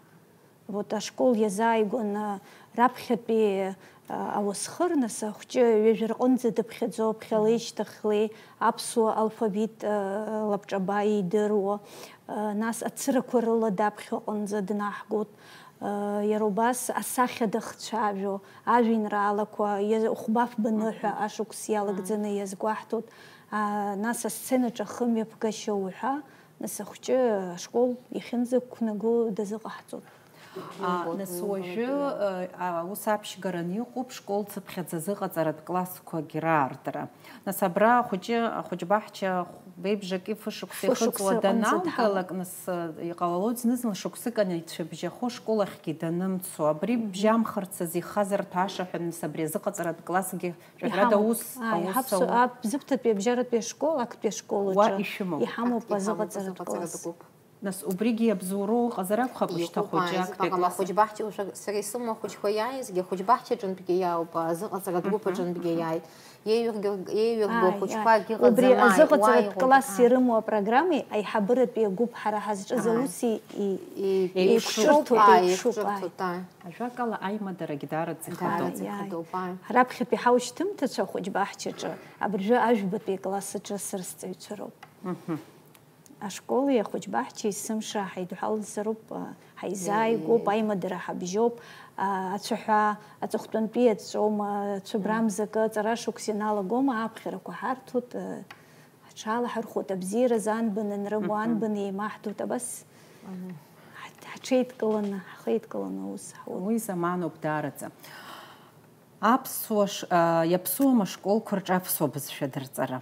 Вот ашкол иазааигәан, а, раԥхьатәи, а, ауасхыр, нас ахәҷы ҩажәа рҟынӡа дыԥхьаӡо, ԥхьалеи шьҭахьлеи аԥсуа алфавит, а, лабҿаба идыруа, а, нас ацырақәа рыла даԥхьо аҟынӡа днаҳгоит. Иара убас асахьа дахцәажәо, ажәеинраалақәа, иа-, хәба-фба ныҳәа ашықәс иалагӡаны иазгәаҳҭоит. А, нас асценаҿы ахымҩаԥгашьа уҳәа, нас ахәҷы ашкол иахьынӡақәнаго дазыҟаҳҵоит. А, нас уажәы, а, аус аԥшьгаран иҟоуп школ цыԥхьаӡа зыҟаҵаратә классқәагьы раартра. Нас абра ахәыҷы, ахәыҷбаҳча хәбеибжаки фышықәса Фышықәса ихыҵуа рҟынӡа даналгалак, дҳамоуп. Нас, э, иҟалалоит зны-зынла шықәсык аницәыбжьахо школ ахьгьы данымцо. Абри Мгм. бжьамхырц азы ихазар ҭәаша ҳәа, нас абри азыҟаҵаратә классгьы ҳәарада Иҳамоуп. Ус, Ааи, аус ҳаԥсу-, ауп. Аб-, зыԥҭатәи абжьаратәи ашкол, актәи ашкол Уа аҿы ишәымоуп. Иҳамоуп Иҳамоуп азыҟаҵаратә азыҟаҵаратә класс. Гәыԥ. Нас убригьы иабзоуроу ыҟазар акәхап, ушьҭа Иҟоуп, хәыҷы ааи, актәи зыҟала акласс. Ахәыҷбаҳча, уже сара исымоу ахәыҷқәа иааизгьы ахәыҷбаҳчаҿынтәгьы иаауп, азыҟаҵаратә Мгм. Гәыԥ аҿынтәгьы иааит. Еиҩыргьы, еиҩырго Ааи, ахәыҷқәа ааи. Акгьы Убри ыҟаӡам, ааи, азыҟаҵаратә уааигәа, класс ааи. Ирымоу апрограммеи аиҳабыратәи агәыԥ ҳара ҳазҿыз Ааи. ауси и-, Еиԥшроуп, еиԥшырҭоит, ааи, еиԥшуп, ааи. Еиԥшырҭоит, ааи. Ажәакала, аимадарагь даараӡа Даараӡа ихадоуп. Ихадоуп, ааи. Раԥхьатәи ҳаушьҭымҭацәа ахәыҷбаҳчаҿы абыржәы ажәбатәи акласс аҿы сырсҵаҩцәа роуп. Мгм. Ашколи ахәыҷбаҳчеи есымша ҳаидҳәалазароуп, а, ҳаизааигәоуп, Еи. Аимадара ҳабжьоуп, а, ацәаҳәа аҵыхәтәантәи иаҵәҵәоума, цәыбрамзакы, аҵара шықәс ианалагома, аԥхьарақәа ҳарҭоит, а, ҳҽалаҳархәоит, абзиаразы анбан анрымоу, Мгм. Анбан еимаҳдоит, абас Мгм. ҳаҭ-, ҳаҽеидкыланы, ҳхеидкыланы аус ҳауеит. Уи заманоуп даараӡа. Аԥсуа ш-, а, иаԥсуам ашколқәа рҿы аԥсуа бызшәа дырҵара.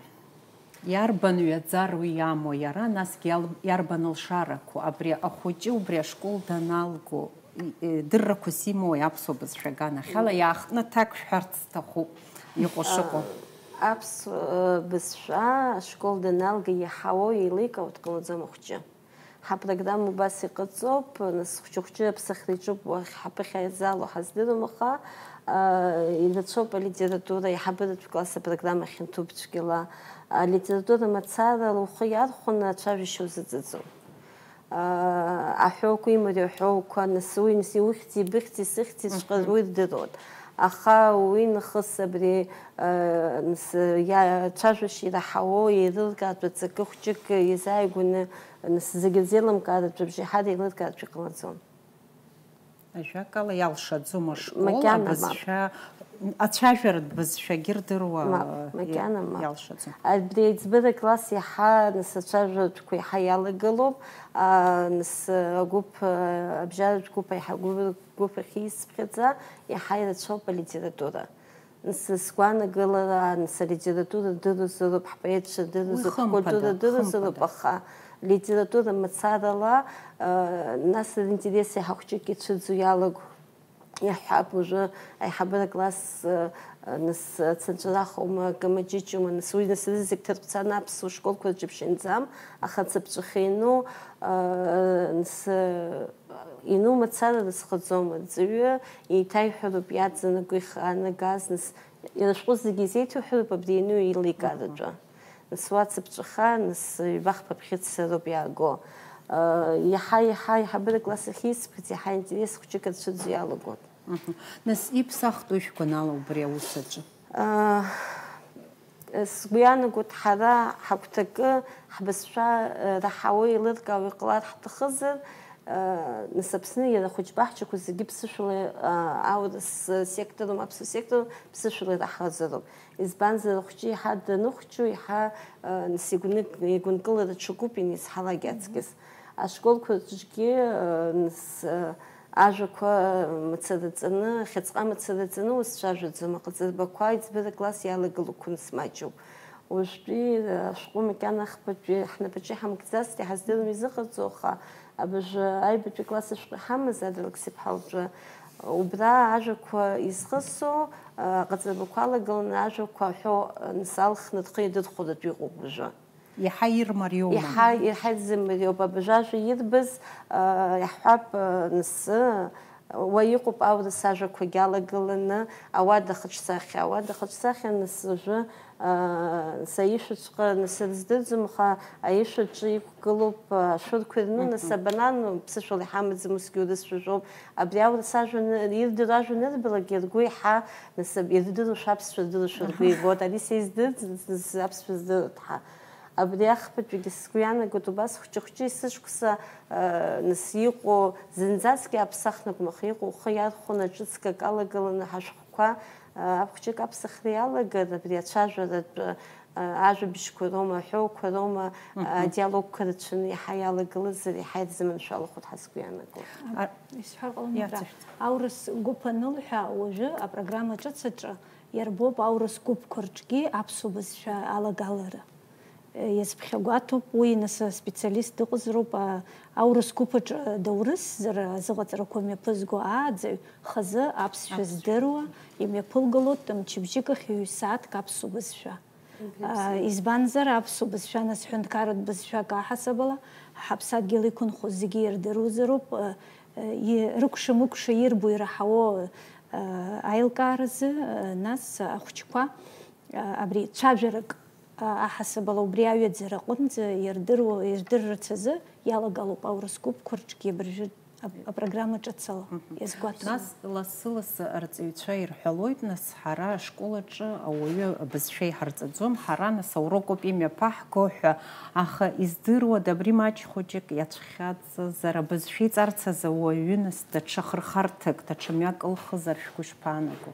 Иарбан ҩаӡар уи иамоу иара, насгьы иал-, иарбан лшарақәоу? Абри ахәыҷы убри ашкол даналго, и-, и-, дыррақәас имоуи аԥсуа бызшәа аганахьала? Иаахтны аҭак шәҳәарц сҭахуп, иҟоу шыҟоу. Аԥсуа, э, бызшәа ашкол даналга иаҳауоу еиликаауа дҟалаӡом ахәҷы. Ҳапрограмма убас иҟаҵоуп, нас хәҷы-хәҷы аԥсахра иҿуп, уахь ҳаԥыхьа иазаало ҳаздыруам, аха, а, ирацәоуп алитература, аиҳабыратә класс апрограмма ахьанҭоуп цәгьала. Алитература мацара лхы иархәаны ацәажәашьа узыҵаӡом. А, аҳәоуқәа, имариоу аҳәоуқәа, нас уи, нас иухьӡи, быхьӡи, сыхьӡи, Мгм. Уи рдыруан. Аха уи нахыс абри, а, нас, иа-, ацәажәашьа ираҳауоу, еилыркаатәу ҵакы хәҷык иазааигәаны, нас зегьы рзеилымкааратә абжеиҳара еилыркаартә иҟалаӡом. Ажәакала, иалшаӡом ашкол Макьана мап. Абызшәа, ацәажәаратә бызшәагьы рдыруа, Мап, э, макьана мап. Иалшаӡом. Абри аиҵбыра класс иаҳа, нас ацәажәаратәқәа иаҳа иалагылоуп, а, нас агәыԥ, а, абжьаратә гәыԥ аиҳа-, гәыԥ ахьиасыԥхьаӡа иаҳа ирацәоуп алитература. Сгәаанагылара, нас алитература дырузароуп, ҳпоетцәа дырузароуп, ҳкультура дырузароуп, аха литература мацарала, нас ринтерес иаҳа хәҷык ицәыӡу иалаго. Иаҳҳәап, уажәы аиҳабыра класс, нас ацынҵәарахоума, акы маҷыҷума, нас уи нас рызегь ҭырқәцаны аԥсуа школқәа рҿы иԥшьынӡам, аха цыԥҵәахьа иану, нас иану мацара рызхаӡом, арҵаҩы еиҭаиҳәароуп иаӡын агәы ихаанагаз, нас иара ашәҟәы зегьы изеиҭоуҳәароуп абри иану еиликааратәы. Нас уа цыԥҵәаха, нас ҩба-хԥа бӷьыцроуп иааго. Иаҳа-иаҳа аиҳабыра класс ахьиасԥхьаз иаҳа интерес хәҷык ацәыӡ иалагон. Нас иԥсахтәу ишәгәанала убри аус аҿы? Сгәы иаанагоит, ҳара ҳагәҭакы, ҳбызшәа раҳауа еилыркаауа иҟалар ҳҭахызар, нас Аԥсны иара ахәыҷбаҳчақәа зегьы ԥсышәала, аурыс секторым, аԥсуа секторым ԥсышәала ираҳауазароуп. Избанзар, ахәҷы еиҳа даныхәҷу, еиҳа, нас игәны-, игәынкылара ҽакуп ианизҳалак аҵкьыс. Ашколқәа рҿгьы, нас, ажәақәа мацараҵаны, ахьыӡҟа мацараҵаны узцәажәаӡом, аҟаҵарбақәа аиҵбыра класс иалагылақәа нас маҷуп. Уажәтәи ашәҟәы макьана ахԥатәи ҳнапаҿы иҳамкӡазҭгьы ҳаздыруам изыҟарҵо, аха абыржәы аҩбатәи класс ашәҟәы иҳамаз Адлер Алықьса-иԥҳа лҿы убра ажәақәа изхысу, аҟаҵарбақәа алагыланы ажәақәа аҳәо, нас алхны рхы иадырхәаратәы иҟоуп уажәы. Иаҳа ирмариоума? Иаҳа, иаҳа ирзымариоуп. Абыржәы ажәа ирбаз, иаҳҳәап, нас, уа иҟоуп аурыс ажәақәагьы алагыланы, ауада хаҿсахьа, ауада хаҿсахьа, нас, уажәы, нас, аишәаҵәҟьа, нас, рыздырӡом, аха аишәаҿы иқәгылоуп, ашәырқәа ирну, нас, абанан, ԥсышәала иҳамаӡам, усгьы урысшәа жәоуп. Абри аурыс ажәа ны-, ирдыруа ажәа анырбалак, иаргәы еиҳа, нас, ирдыруашәа аԥсшәа рдыруашәа ргәы игоит. Ари са издырӡ, нас, аԥсшәа здыруеит ҳа. Абри ахԥатәигьы сгәы иаанагоит, убас хәҷы-хәҷы есышықәса, нас, иҟоу, зынӡаскгьы аԥсахнагом, аха иҟоу ухы иархәаны ҿыцк акы алагыланы ҳашәҟәқәа, ахәҷык аԥсахра иалагар, абри ацәажәаратә, ажәабжьқәа роума, аҳәоуқәа роума, адиалогқәа рацәаны иаҳа иалагылазар, иаҳа ирзыманшәалахоит ҳәа сгәы иаанагоит. Исҳәар ҟалома абра? Аурыс гәыԥ анылҳәа, уажәы апрограмма ҿыц аҿы иарбоуп аурыс гәыԥқәа рҿгьы аԥсуа бызшәа алагалара. Иазԥхьагәаҭоуп уи, нас аспециалист дыҟазароуп, а, аурыс гәыԥ аҿы даурысзар, азыҟаҵарақәа мҩаԥызго ааӡаҩ, хазы аԥсшәа здыруа, имҩаԥылгалоит мчыбжьык ахь ҩ-сааҭк аԥсуа бызшәа. А, избанзар, аԥсуа бызшәа, нас, ҳәынҭқарратә бызшәак аҳасабала, ҳаԥсадгьыл иқәынхо зегьы ирдыруазароуп, а, а, и-, рыкәша-мыкәша ирбо ираҳауо, а, аилкааразы, а, нас ахәыҷқәа, а, абри цәажәарак аҳасабала убри аҩаӡара аҟынӡа ирдыруа, ирдырырц азы иалагалоуп аурыс гәыԥқәа рҿгьы абыржәы ап-, апрограмма ҿыцала иазгәаҭоуп. Нас лассы-лассы арҵаҩцәа ирҳәалоит, нас, ҳара ашкол аҿы ауаҩы абызшәа иҳарҵаӡом, ҳара, нас, аурокоуп имҩаԥаҳго ҳәа, аха издыруада, абри маҷ хәыҷык иацәхьаҵызар, абызшәа иҵарц азы ауаҩы, нас, даҽа хырхарҭак, даҽа мҩак ылхызар шәгәы ишԥаанаго?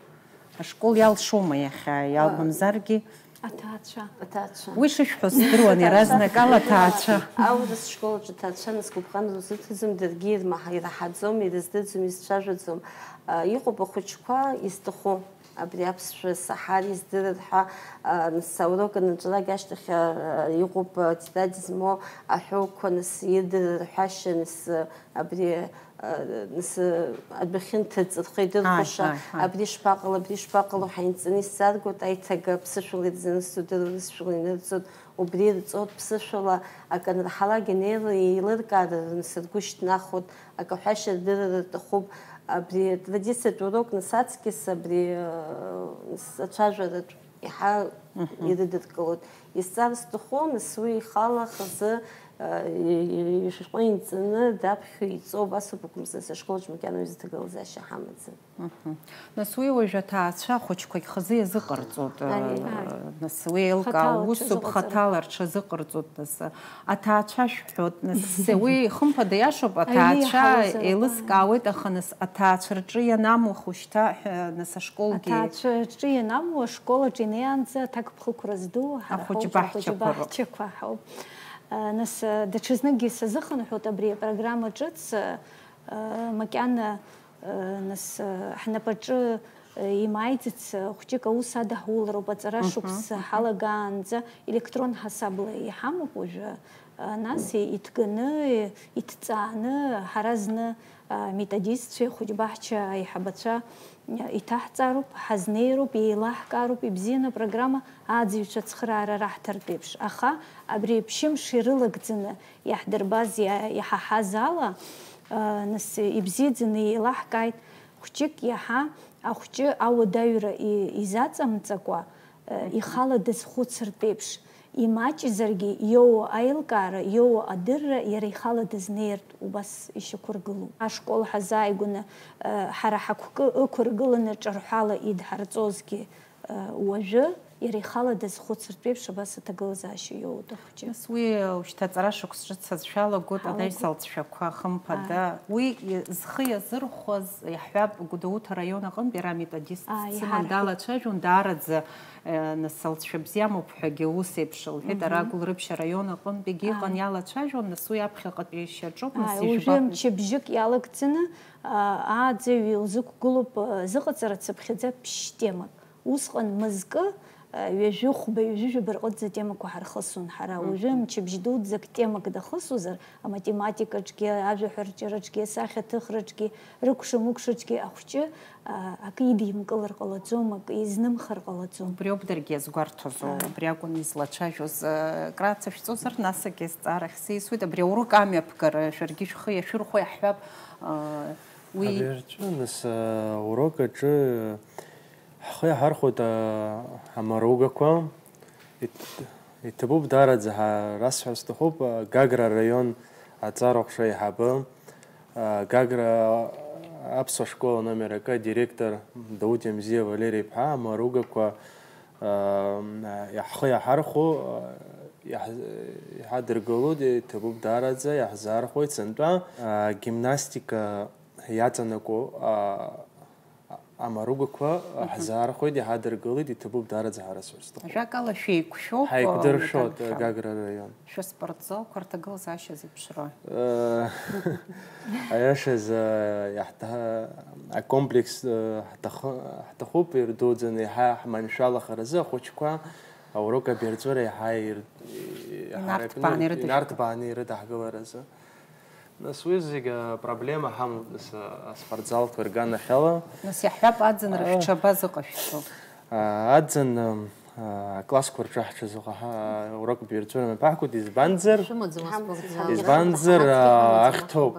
Ашкол иалшома иахьа, иалбамзаргьы? Аҭаацәа. Аҭаацәа. Уи шышәҳәо сыздыруан, иаразнакала аҭаацәа. Аурыс школ аҿы аҭаацәа, нас, гәыбӷан рзыҭаӡом, даргьы ирмаҳа-, ираҳаӡом, ирыздырӡом, изцәажәаӡом. А, иҟоуп ахәыҷқәа изҭаху, абри аԥсшәа саҳар, издырыр ҳәа, а, нас, аурок анаҿалак ашьҭахь, а, иҟоуп, а, тетрадь змоу аҳәоуқәа, нас, ирдырыр ҳәашьа, нас, а, абри, а, нас, а, адәахьы нҭыҵ, рхы идырхәаша, ааи, ааи, ааи, абри шԥаҟало, абри шԥаҟало, ҳаинҵаны исзааргоит, аиҭага ԥсышәала ирзанысҵоит, дара урысшәала инырҵоит, убри ирҵоит, ԥсышәала акы анраҳалак, инеир, еилыркаара рныс ргәы шьҭнахуеит, акы ҳәашьа рдырыр рҭахуп. Абри атрадициатә урок, нас, аҵкьыс абри, а, нас, ацәажәаратә иаҳа, мгм, ирыдыркылоит. Изҵар сҭаху, нас, уи ихала хазы, а, и-, и-, ишәҟәы инҵаны, даԥхьо иҵоу убасоуп акәымзар, ашколаҿ макьана уи зҭагылазаашьа ҳамаӡам. Мгм. Нас уи уажә аҭаацәа ахәыҷқәагь хазы иазыҟарҵоит, аиеи, а, аиеи, нас уи еилкаау хаҭала усуп, рҽазыҟаҵара, хаҭала рҽазыҟарҵоит, нас, а, аҭаацәа шәҳәоит, нас, уи хымԥада иашоуп, аиеи, аҭаацәа иҳауазароуп, еилыскаауеит, аха, нас, аҭаацәа рҿы ианамуа хәышьҭа, ҳәа, нас, ашколгьы. Аҭаацәа рҿы ианамуа, ашкол аҿы инеиаанӡа аҭакԥхықәра зду ҳара ҳауп, ахәыҷбаҳчақәа роуп, ахәыҷбаҳчақәа ҳауп. А, нас, а, даҽазныкгьы сазыхынҳәуеит абри апрограмма ҿыц, а, макьана, а, нас, а, ҳнапаҿы, Имааиӡац, хәҷык аус адаҳулароуп, аҵара шықәса ҳалагаанӡа, електрон ҳасабла иҳамоуп уажәы, нас иҭганы, иҭҵааны, ҳара зны, аметодистцәеи хәыҷбаҳча аиҳабацәа иҭаҳҵароуп, ҳазнеироуп, еилаҳкаароуп, ибзианы апрограмма аӡыҩцәа ацхыраара раҳҭартә еиԥш. Аха абри ԥшьымш ирылагӡаны иаҳдырбаз, иа-, иҳаҳаз ала, нас ибзиаӡаны еилаҳкааит, хәҷык иаҳа ахәҷы ауадаҩра и-, изаҵамҵакәа, э, ихала дазхәыцыртә еиԥш, имаҷзаргьы, иоуа аилкаара, иоуа адырра иара ихала дазнеиртә убас ишьақәыргылоуп. Ашкол ҳазааигәаны, э, ҳара ҳагәкы ықәыргыланы ҿырҳәала идҳарҵозгьы, э, уажәы иара ихала дазхәыцыртә еиԥш абас аҭагылазаашьа иоуеит ахәҷы. Нас уи, э, шьҭа аҵара шықәс ҿыц ацәалагоит, ҳалагоит. Анаҩс алҵшәақәа, хымԥада. Ааи. Уи, э, зхы иазырхәаз, иаҳҳәап, Гәдоуҭа араион аҟынтә иара аметодист Ааи, дсыман, иҳарҳәеит. Далацәажәон, даараӡа, э, нас алҵшәа бзиамоуп ҳәагьы ус еиԥш лҳәеит, Мгм. Ара Гәылрыԥшь араион аҟынтәигьы иҟан Ааи. Иалацәажәон, нас уи аԥхьаҟатәи шьаҿоуп, нас Ааи, уажәы ижәбап. Мчыбжьык иалагӡаны, а, ааӡаҩ илзықәгылоуп, а, зыҟаҵара цыԥхьаӡа ԥшь темак. Усҟан мызкы, а, ҩажәи хәба, ҩажәи жәаба рҟынӡа темақәа ҳархысуан ҳара. Мгм. Уажәы мчыбжь дуӡӡак темак дахысуазар, аматематикаҿгьы, ажәаҳәарҿиараҿгьы, асахьаҭыхраҿгьы, рыкәша-мыкәшаҿгьы ахәҷы, а, акы идимкылар ҟалаӡом, акы изнымхар ҟалаӡом. Убриоуп даргьы иазгәарҭозу, Ааи. Убри акәын излацәажәоз, а, крацәышәҵозар, насгьы зҵаарахь сеисуеит, абри аурок амҩаԥгара шәаргьы шәхы иашәырхәо иаҳҳәап, а, уи Абри аҿы, нас, а, урок аҿы ҳхы иаҳархәоит, а, амаругақәа. Ит-, иҭабуп даараӡа ҳәа расҳәар сҭахуп, а, Гагра араион аҵара ҟәша аиҳабы, а, Гагра аԥсуа школ номер акы адиректор Дауҭ Иамзиа Валери-иԥҳа амаругақәа, а, ҳхы иаҳархәо, а, иаҳ-, иҳадыргылоит, иҭабуп даараӡа, иаҳзаархәоит сынтәа, а, гимнастика иаҵанакуа, а, амаругақәа Мгм. Ҳзаархәеит, иҳадыргылеит, иҭабуп даараӡа ҳара сусҭаху. Ажәакала, шәеиқәшәоуп, Ҳаиқәдыршәоит, а, Гагра. Гагра араион. Шәаспортзалқәа рҭагылазаашьа зеиԥшроу? Э, аиашаз, э, иаҳҭа-, акомплекс, э, ҳҭахы-, ҳҭахуп, ирдуӡӡаны иаҳа ҳманшәалахаразы ахәыҷқәа аурок абирҵәыра иаҳа ир-, Инарҭбааны иҳаракны, ирыдышәкыл. Инарҭбааны ирыдаҳгыларазы. Нас уи зегь апроблема ҳамоуп, нас, а, аспортзалқәа ирганахьала. Нас иаҳҳәап, аӡын Аа. Рышәҽаба зыҟашәҵо? А, аӡын, а, аклассқәа рҿы ҳҽазыҟа-, ҳа-, урок бирҵәыра мҩаԥаҳгоит, избанзар? Шәымаӡам аспортзал. Избанзар, Ҳамаӡам. А, ахьҭоуп.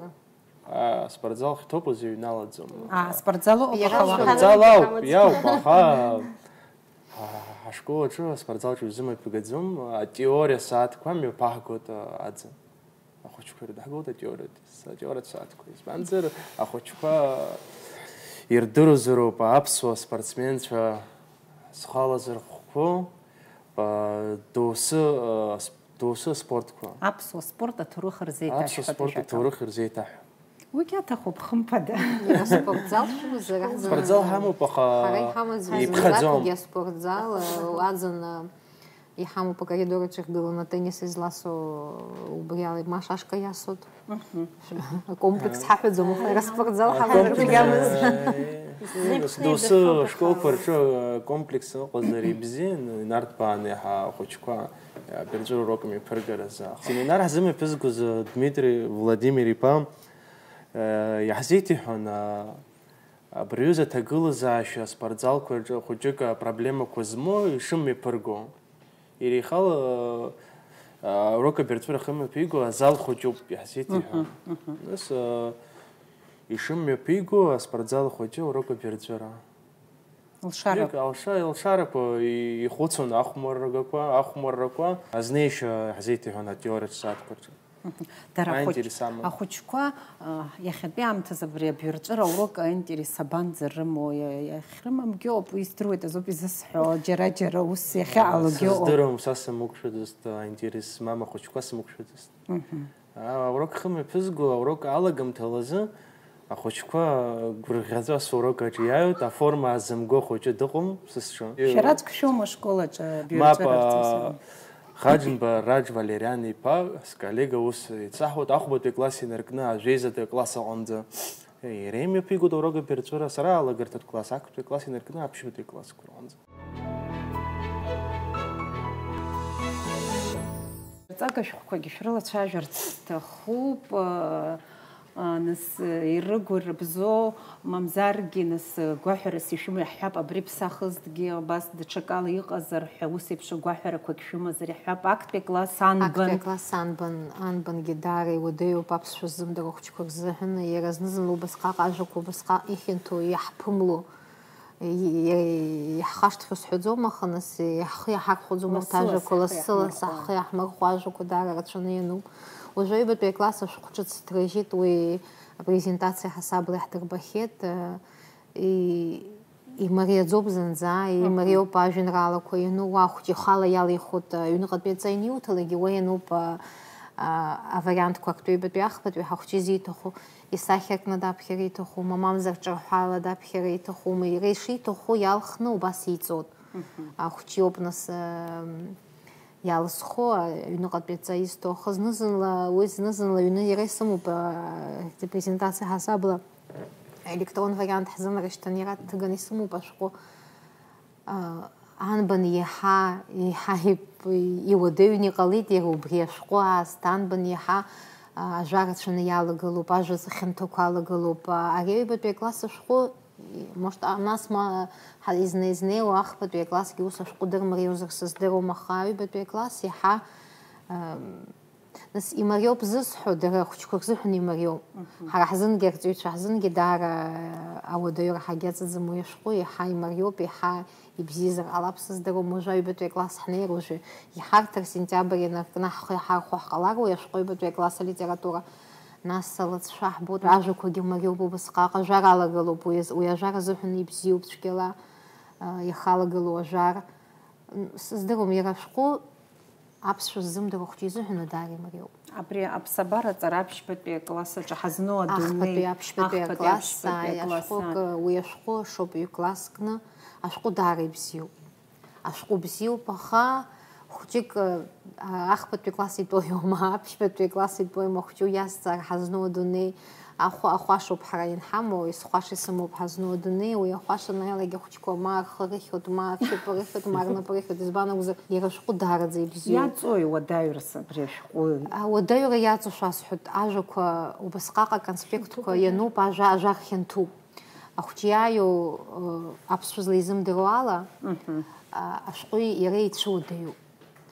А, аспортзал хьҭоуп, узыҩналаӡом. А, аспортзал ыҟоуп, Иара аха уаҳа. Аспортзал ауп, иауп, аха, а, ҳашкол аҿы аспортзал аҿы иузымҩаԥгаӡом, атеориа сааҭқәа мҩаԥаҳгоит, а, аӡын. Ахәыҷқәа ирыдаҳгылт атеориатә, атеориатә сааҭқәа. Избанзар, ахәыҷқәа ирдыруазароуп аԥсуа спортсменцәа зхала зырхәқәоу, а, доусы, а, с-, доусы аспортқәа. Аԥсуа спорт аҭоурых рзеиҭашәҳәатәы Аԥсуа спорт шәаҭал. Аҭоурых рзеиҭашәҳәа. Уигьы аҭахуп, хымԥада. Иара спортзал шәымазар, аҳ-, Спортзал ҳамоуп, аха ҳара иҳамаз иԥхьаӡом. Зынӡакгьы аспортзал, а, аӡын, а, Иҳамоуп акоридор аҿы иахьгыланы атеннис изласу, убри ала ма ашашка иасуеит. Мгм. Акомплекс ҳаҳәаӡом, аха иара спортзал ҳамазар Акомплекс, иамаз. Э, Зеиԥшны доусы идыршоит, школқәа аха рҿы акомплекс ыҟазар ибзиан, инарҭбааны иаҳа ахәыҷқәа абирҵәыра урок мҩаԥыргаразы. Семинар ҳзымҩаԥызгоз Дмитри Владимир-иԥа, э, иаҳзеиҭеиҳәон, а, абри аҩыза аҭагылазаашьа аспортзалқәа рҿы хәыҷык апроблемақәа змоу ишымҩаԥырго. Иара ихала, а, урок абирҵәыра ахьымҩаԥиго азал хәыҷуп, иаҳзеиҭеиҳәон. Мгм, мгм. Нас, а, ишымҩаԥиго аспортзал хәыҷы урок абирҵәыра. Лшарақәа. Ҩык алша-, лшарақәа и-, ихәыцуан ахәмаррақәа, ахәмаррақәа. Азнеишьа иаҳзеиҭеиҳәон атеориатә сааҭқәа рҿы. Мгм. Дара ахәыҷ-, Аинтерес амоуп. Ахәыҷқәа, а, иахьатәи аамҭазы абри абирҵәыра аурок аинтерес абанӡа рымоу, иа-, иахьрымамгьы ыҟоуп, уи здыруеит азоуп изысҳәо, џьара-џьара ус иахьыҟалогьы ыҟоуп. Сыздыруам, са сымықәшәаӡацт, аинтерес змам ахәыҷқәа сымықәшәаӡацт. Мгм. А, аурок хымҩаԥызго, аурок алагамҭалазы ахәыҷқәа гәырӷьаҵәа сурок аҿы иааҩуеит, аформа аазымго хәыҷы дыҟам, сасцәа. Шәара аӡәк шәоума ашкол аҿы Мап, абирҵәыра рҵоз? А, Хаџьымба Раџ Валериан-иԥа, сколлега, ус еицаҳауеит, ахәбатәи акласс инаркны ажәеизатәи акласс аҟынӡа Иара имҩаԥигоит аурок апераҵәыра, сара алагарҭатә класс, актәи акласс инаркны аԥшьбатәи аклассқәа рҟынӡа. Арҵага шәҟәқәагьы шәрылацәажәарц сҭахуп, аа, аа, нас, ирыгу рыбзоу, мамзаргьы, нас, гәаҳәарас ишәымоу иаҳҳәап, абри ԥсахызҭгьы абас даҽакала иҟазар ҳәа, ус еиԥш агәаҳәарақәагь шәымазар иаҳҳәап, актәи акласс анбан? Актәи акласс анбан, анбангьы даара иуадаҩуп аԥсшәа ззымдыруа ахәыҷқәа рзыҳәан, иаразнызынла убасҟак ажәақәа убасҟак ихьанҭоу, иаҳԥымло, иаҳхашҭхьоу сҳәаӡом, аха нас иаҳхы иаҳархәаӡом урҭ ажәақәа, лассы-лассы ҳхы иаҳмырхәо ажәақәа даара рацәаны иануп. Уажәы аҩбатәи акласс ашәҟәы ҿыц дражьит, уи апрезентациа ҳасабла иаҳдырбахьеит. Имариаӡоуп зынӡа, имариоуп ажәеинраалақәа иану, уа ахәыҷы ихала иалихуеит, аҩныҟатәи адҵа ианиуҭалакгьы, уа иануп авариантқәа актәи аҩбатәи ахԥатәи ҳахәҷы изиҭаху. Исахьа кны даԥхьар иҭахума, мамзар ҿырҳәала даԥхьар иҭахума, иара ишиҭаху иалхны убас иҵоит. Ахәҷы иоуп нас иалызху, аҩныҟатәи адҵа изҭо. Аха зны-зынла, уи зны-зынла аҩны иара исымоуп, репрезентациа ҳасабла аелектрон вариант ҳзынарышьҭын, иара дҭыганы исымоуп ашәҟәы. Анбан иаҳа, иаҳа ип-, иуадаҩны иҟалеит иара убри ашәҟәы аасҭа, анбан иаҳа, а, ажәа рацәаны иалагылоуп, ажәа хьанҭақәа алагылоуп. А, ари аҩбатәи акласс ашәҟәы, может, а, нас ма ҳа-, изна-изнеиуа ахԥатәи аклассгьы ус ашәҟәы дырмариозар сыздыруам, аха аҩбатәи акласс иаҳа, ам, Нас имариоуп зысҳәо, дара ахәыҷқәа рзыҳәан имариоуп. Ҳара ҳзынгьы, арҵаҩцәа ҳзынгьы даара ауадаҩра ҳагьаҵаӡам уи ашәҟәы, еиҳа имариоуп, еиҳа ибзиазар ҟалап, сыздыруам, уажәы аҩбатәи акласс ҳнеир, уажәы иҳарҭар, сентиабр ианаркны ҳхы иҳархәо ҳҟалар уи ашәҟәы аҩбатәи акласс алитература. Нас алыҵшәа ҳбоит, ажәақәагьы мариоуп убысҟак, ажәар алагылоуп, уи аз-, уи ажәар азыҳәан ибзиоуп цәгьала, а, иахалагылоу ажәар. М, сыздыруам, иара ашәҟәы аԥсшәа ззымдыруа ахәҷы изыҳәан уи даара имариоуп. Абри аԥсабара аҵара аԥшьбатәи акласс аҿы ҳазну адунеи. Ахԥатәи, аԥшьбатәи акласс, ааи, ашәҟәык, уи ашәҟәы шоуп ҩ-класск кны, ашәҟәы даара ибзиоуп. Ашәҟәы бзиоуп, аха хәҷык, а, ахԥатәи класс итәоума, аԥшьбатәи класс итәоума, ахәҷы уиазҵаар ҳазну адунеи, ахәа-, ахәашоуп ҳара ианҳамоу, есхәаша исымоуп ҳазну адунеи, уи ахәаша анаиалак ахәҷқәа ма рхы рыхьуеит, ма ршьапы рыхьуеит, ма рнапы рыхьуеит, избан акәзар, иара ашәҟәы даараӡа ибзиоуп. Иаҵои уадаҩрас абри ашәҟәы? А, уадаҩра иаҵоу шәасҳәоит, ажәақәа убасҟак аконспектқәа иануп, ажәа, ажәа рхьанҭоуп. Ахәҷы иааиуа, э, аԥсшәа злеизымдыруа ала, а, ашәҟәы иара ицәыуадаҩуп.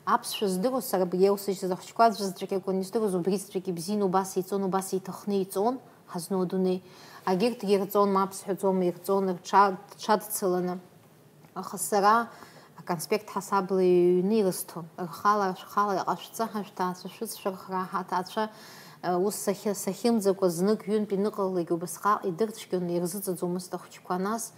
Аԥсшәа здыруаз сара абри иоусыжьыз ахәыҷқәа аӡәзаҵәык акәын издыруаз, убризаҵәык ибзианы убас иҵон, убас иҭахны иҵон, ҳазну адунеи. Агьырҭгьы ирҵон, мап сҳәаӡом, ирҵон, рҽа-, рҽадцаланы. Аха сара аконспект ҳасабла иҩны ирысҭон. Рхала, шәхала, иҟашәҵа, ҳашәҭаацәа шәыцшәырхра, ҳаҭаацәа, э, ус сахьы-, сахьымӡакәа, знык-ҩынтә иныҟалалак убасҟак идырцәгьон, ирзыҵаӡомызт ахәыҷқәа, нас,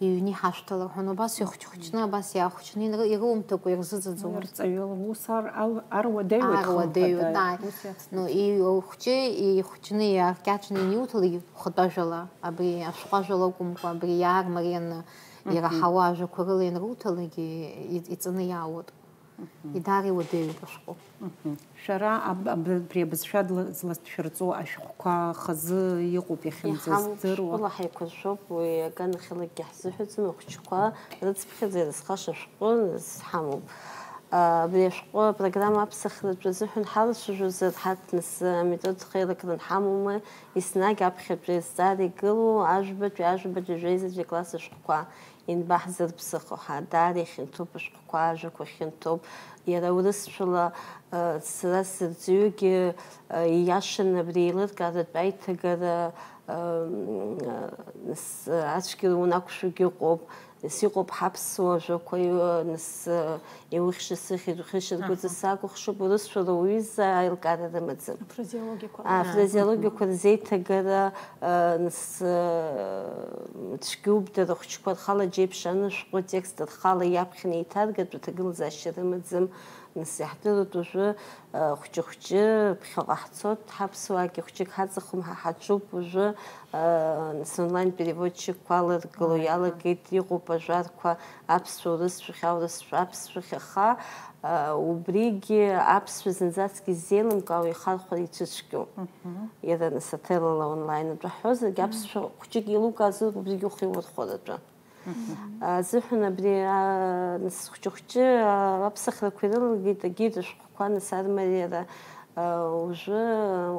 иҩны иҳашәҭалар ҳәа, убас ихәҷ-хәҷны, абас иаахәҷны инры-, ирумҭакәа ирзыҵаӡомызт. Рҵаҩыла ус ар-, ал-, аруадаҩуеит, Аруадаҩуеит, хымԥада, ааи. Ус иацҵоит. Ну, и-, ухәҷы ихәҷны иааркьаҿны иниуҭалак хатәажәала, абри ашәҟәажәала акәымкәа, абри иаармарианы ираҳауа ажәақәа рыла ианруҭалак, и-, и-, иҵаны иаауеит. Идаара иуадаҩуп ашәҟәы. Шәара аб-, аб-, абри абызшәа дла-, злашәырҵо ашәҟәқәа хазы иҟоуп иахьынӡаздыруа. Иҳамоуп, шәҟәыла ҳаиқәыршәоуп, уи аганахьалагьы ҳзыҳәаӡом, ахәыҷқәа рыцԥхьаӡа ирызхаша шәҟәы зҳамоуп. А, абри ашәҟәы апрограмма аԥсахратә азыҳәан ҳалацәажәозар, ҳарҭ нас аметод хеилакны ҳамоума, еснагь аԥхьатәи азҵаара игылоу ажәбатәи, ажәабатәи, жәеизатәи акласс ашәҟәқәа. Ианбаҳзырԥсыхо ҳа, даара ихьанҭоуп ашәҟәқәа, ажәақәа хьанҭоуп. Иара урысшәала, э, сара сырҵаҩыгьы, э, ииашаны абри еилыркааратә аиҭагара, э, м, э, с-, ацәгьара унақәшәогьы ыҟоуп. Нас иҟоуп ҳаԥсуа ажәақәа, э, нас, э, иухьша сыхьӡ, ухьышьа ргәыҵа сакәыхшоуп, урысшәала уҩыза аилкаара рымаӡам. Афразеологиақәа. А, афразеологиақәа рзеиҭагара, э, нас, э, цәгьоуп, дара ахәыҷқәа рхала џьеиԥшьаны шәҟәы атекст рхала иаԥхьаны еиҭаргатәу аҭагылазаашьа рымаӡам. Нас иаҳдыруеит уажәы, э, хәҷы-хәҷы ԥхьаҟа ҳцоит, ҳаԥсуаагьы хәҷык ҳаҵахом, ҳа ҳаҿуп уажәы, э, нас онлайн переводчикқәа аларгыло иалагеит, иҟоуп ажәарқәа аԥсшәа, урысшәахь, аурысшәа, аԥсшәахь, аха, э, убригьы аԥсшәа зынӡаск иззеилымкаауа ихархәара ицәыцәгьоуп. Иара нас аҭелала онлайн атәы ҳҳәозаргьы, аԥсшәа хәҷык еилукаазар убригьы ухы иурхәар атәы. Азыҳәан абри, аа, нас хәҷы-хәҷы, аа, аԥсахрақәа ирылагеит агьи рышәҟәқәа, нас армариара, аа, уажәы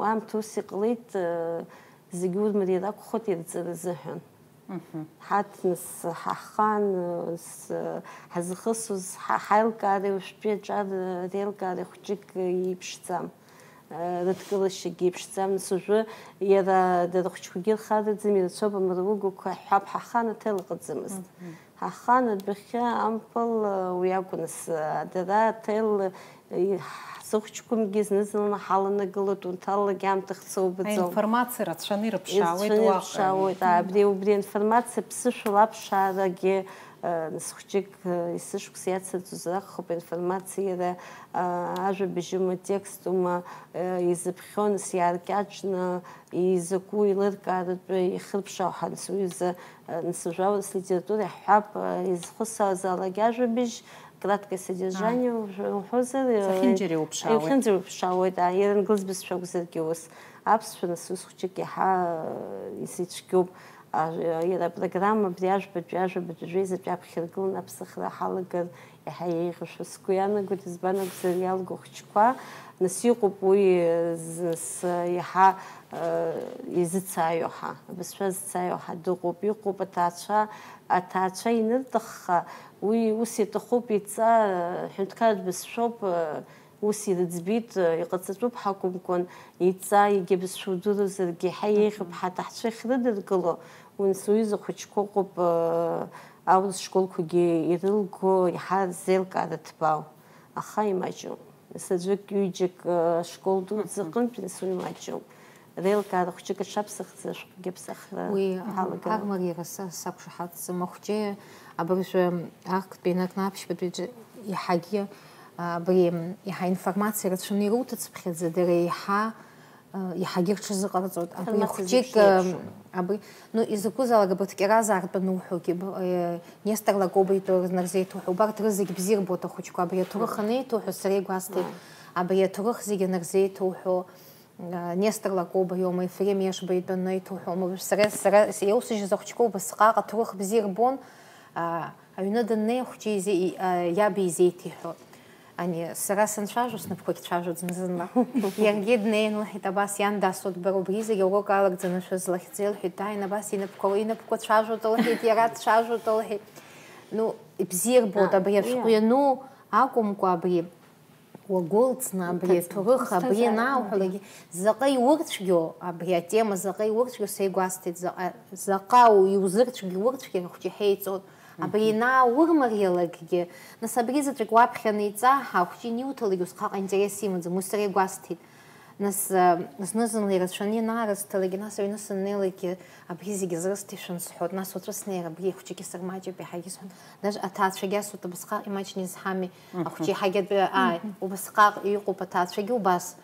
аамҭа ус иҟалеит, аа, зегьы урмариар акәхоит ирҵара азыҳәан. Ҳарҭ нас ҳахан, нас, ҳазхысыз ҳа-, ҳаилкаареи уажәтәи аҿар реилкаареи хәҷык еиԥшӡам. Рыдкылашьагьы еиԥшӡам, нас уажәы иара дара хәыҷқәагьы рхараӡам, ирацәоуп амаругақәа, ҳҳәап, ҳахан аҭел ыҟаӡамызт. Ҳахан адәахьы ампыл, уи акәын, нас, дара аҭел, ҳзыхәҷқәамгьы зны-зынла ҳаланагылоит, унҭалалак аамҭа хцоубаӡом. Аинформациа рацәаны ирыԥшаауеит. Ирацәаны уаҟа. Ирыԥшаауеит, аа, абри, убри аинформациа ԥсышәала аԥшаарагьы, нас хәҷык, исышықәс иацырҵозар акәхап, аинформациа иара, ажәабжьума, текстума, изыԥхьо, нас иааркьаҿны, изакәу еилыркааратәы ихырԥшаау ҳанцуҩыза, нас уажәы аурыс литература иаҳҳәап, изхысаауазаалак ажәабжь, краткое содержание уҳәозар, Зехьынџьара иуԥшаауеит. Зехьынџьара иуԥшаауеит, аа, иара англыз бызшәа акәзаргьы ус. Аԥсшәа нас ус хәҷык иаҳа исицәгьоуп. А, иара апрограмма абри ажәбатәи, ажәабатәи жәеизатәи аԥхьа иргыланы аԥсахра ҳалагар иаҳа еиӷьушәа сгәы иаанагоит, избан акәзар, иалго хәҷқәа, нас иҟоуп уи, з-, с-, иаҳа, э, изыцааио ҳа, абызшәа зцааио ҳа дыҟоуп, иҟоуп аҭаацәа, аҭаацәа инырҭахха, уи ус иаҭахуп, иҵа, э, ҳәынҭқарратә бызшәоуп, э, Ус ирыӡбеит, иҟаҵатәуп ҳакәымкәан, еидҵаа, егьа бызшәа удыруазаргьы, еиҳа еиӷьуп ҳа аҭаацәа иахьрыдыркыло, уи нас уҩыза хәыҷқәа ыҟоуп, аурыс школқәагьы ирылго, иаҳа зеилкаара ҭбаау, аха имаҷуп. Нас аӡәык-ҩыџьак ашкол дуӡӡа аҟынтәи нас уи маҷуп. Реилкаара хәҷык аҽаԥсахӡа, шәҟәгьы аԥсахра Уи, а, ҳалагалан. Армариара са сақәшаҳаҭӡам. Ахәҷы абыржәы актәи, инаркны аԥшьбатәи аҿы иаҳагьы, а, абри, м, иаҳа информациа рацәаны ируҭацыԥхьаӡа, дара еиҳа, а, иаҳагьы рҽазыҟарҵоит. Абри Информациа хәҷык, зегь а, еиԥшуп. Абри, ну, изакәызаалак абарҭ кьаразаартә ануҳәогьы, б-, э, Нестор Лакоба итәы нарзеиҭоуҳәо, убарҭ рызегь бзиа рбоит ахәыҷқәа. Абри аҭоурых Ааи. Аниҭоуҳәо сара игәасҭеит. Ааи. Абри аҭоурых зегь анарзеиҭоуҳәо, Нестор Лакоба иоума, Ефрем Иашба итәы анеиҭоуҳәома, сара, сара иоусыжьыз ахәыҷқәа убасҟак аҭоурых бзиа рбон, а, аҩны даннеи ахәҷы изы-, и-, а, иаб изеиҭеиҳәо. Ани, сара санцәажәо, снапқәагь цәажәоит зны-зынла. Иаргьы днеин лҳәеит, абас иан дасуа дбароуп, убри зегь аурок алагӡаны шәызлахьӡеи лҳәеит, дааин абас инапқәа, инапқәа цәажәоит лҳәеит, иара дцәажәоит лҳәеит. Ну, ибзиа рбоит, А, абри ашәҟәы иа. Иану акәымкәа, абри Уагәылҵны абри Иҭыҵны. Аҭоурых, абри Иҭыҵны. Анааҳәалак, заҟа иурцәгьоу, абри атема заҟа иурцәгьоу са игәасҭеит, заҟа, заҟа иузырцәгьоу, иурцәгьар ахәҷы иҳәеиҵоит. Абри Мгм. Ианааурмариалакгьы, нас абри заҵәык уаԥхьа анеиҵаҳа, ахәҷы иниуҭалакгьы усҟак аинтерес имаӡам, уи сара игәасҭеит. Нас, э, зны-зынла ирацәаны ианаарысҭалакгьы, нас аҩны саннеилакгьы, абри зегьы зрысҭеишәан сҳәоит, нас уаҵәы снеир, абри ахәҷгьы сырмаҷып, иаҳагьы сҳәон. Даже аҭаацәагьы асут, убасҟак имаҷны изҳами, Мгм. Ахәҷы иаҳагьы атәы, ааи, Мгм. Убасҟак иҟоуп аҭаацәагьы убас.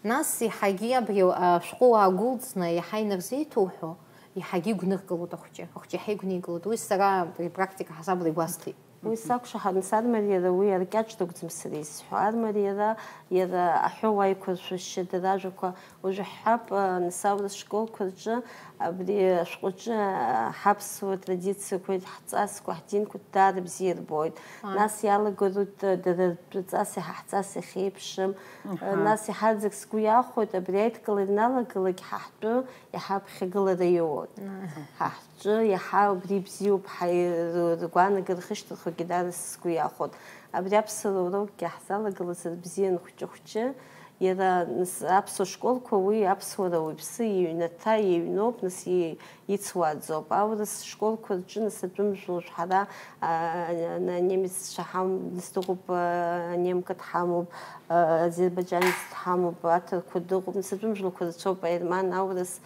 Нас иаҳагьы абри, а, ашәҟәы уаагәылҵны, иаҳа инарзеиҭоуҳәо, иаҳагьы игәныркылоит ахәҷы. Ахәҷы иаҳа игәникылоит. Уи сара абри практика ҳасабла игәасҭеит. Уи сакәшаҳаҭны сармариара, уи аркьаҿ дакәӡам сара исҳәо. Армариара, иара аҳәоуа еиқәыршәашьа, дара ажәақәа уажәы ҳҳәап, а, нас аурыс школқәа рҿы, абри ашәҟәаҿы, а, ҳаԥсуа традициақәа, ҳҵасқәа, ҳдинқәа даара бзиа ирбоит. Ааи. Нас иалагоит, а, дара ртәы ҵас иаҳа ҳҵас иахьеиԥшым. Аҳа. А, нас иаҳараӡак сгәы иахәоит, абри аидкыла ианалагалак ҳа ҳтәы иаҳа аԥхьагылара иоуоит. Ааи. Ҳа ҳтәы Ҿы иаҳа убри бзиоуп, ҳаи-, ргәаанагара хышьҭырхуагьы даара сгәы иахәоит. Абри аԥсуара урокгьы ҳзалагылазар бзиан хәҷы-хәҷы. Иара, нас, аԥсуа школқәа уи аԥсуара уаҩԥсы иҩнаҭа иҩноуп, нас и-, ицуааӡоуп. Аурыс школқәа рҿы, нас, атәым жәлар ҳара, а, на-, немеццәа ҳамоуп, нас дыҟоуп, а, немка дҳамоуп, а, азербайџьанец дҳамоуп, аҭырқәа дыҟоуп, нас, атәым жәлақәа рацәоуп, аерман, аурыс,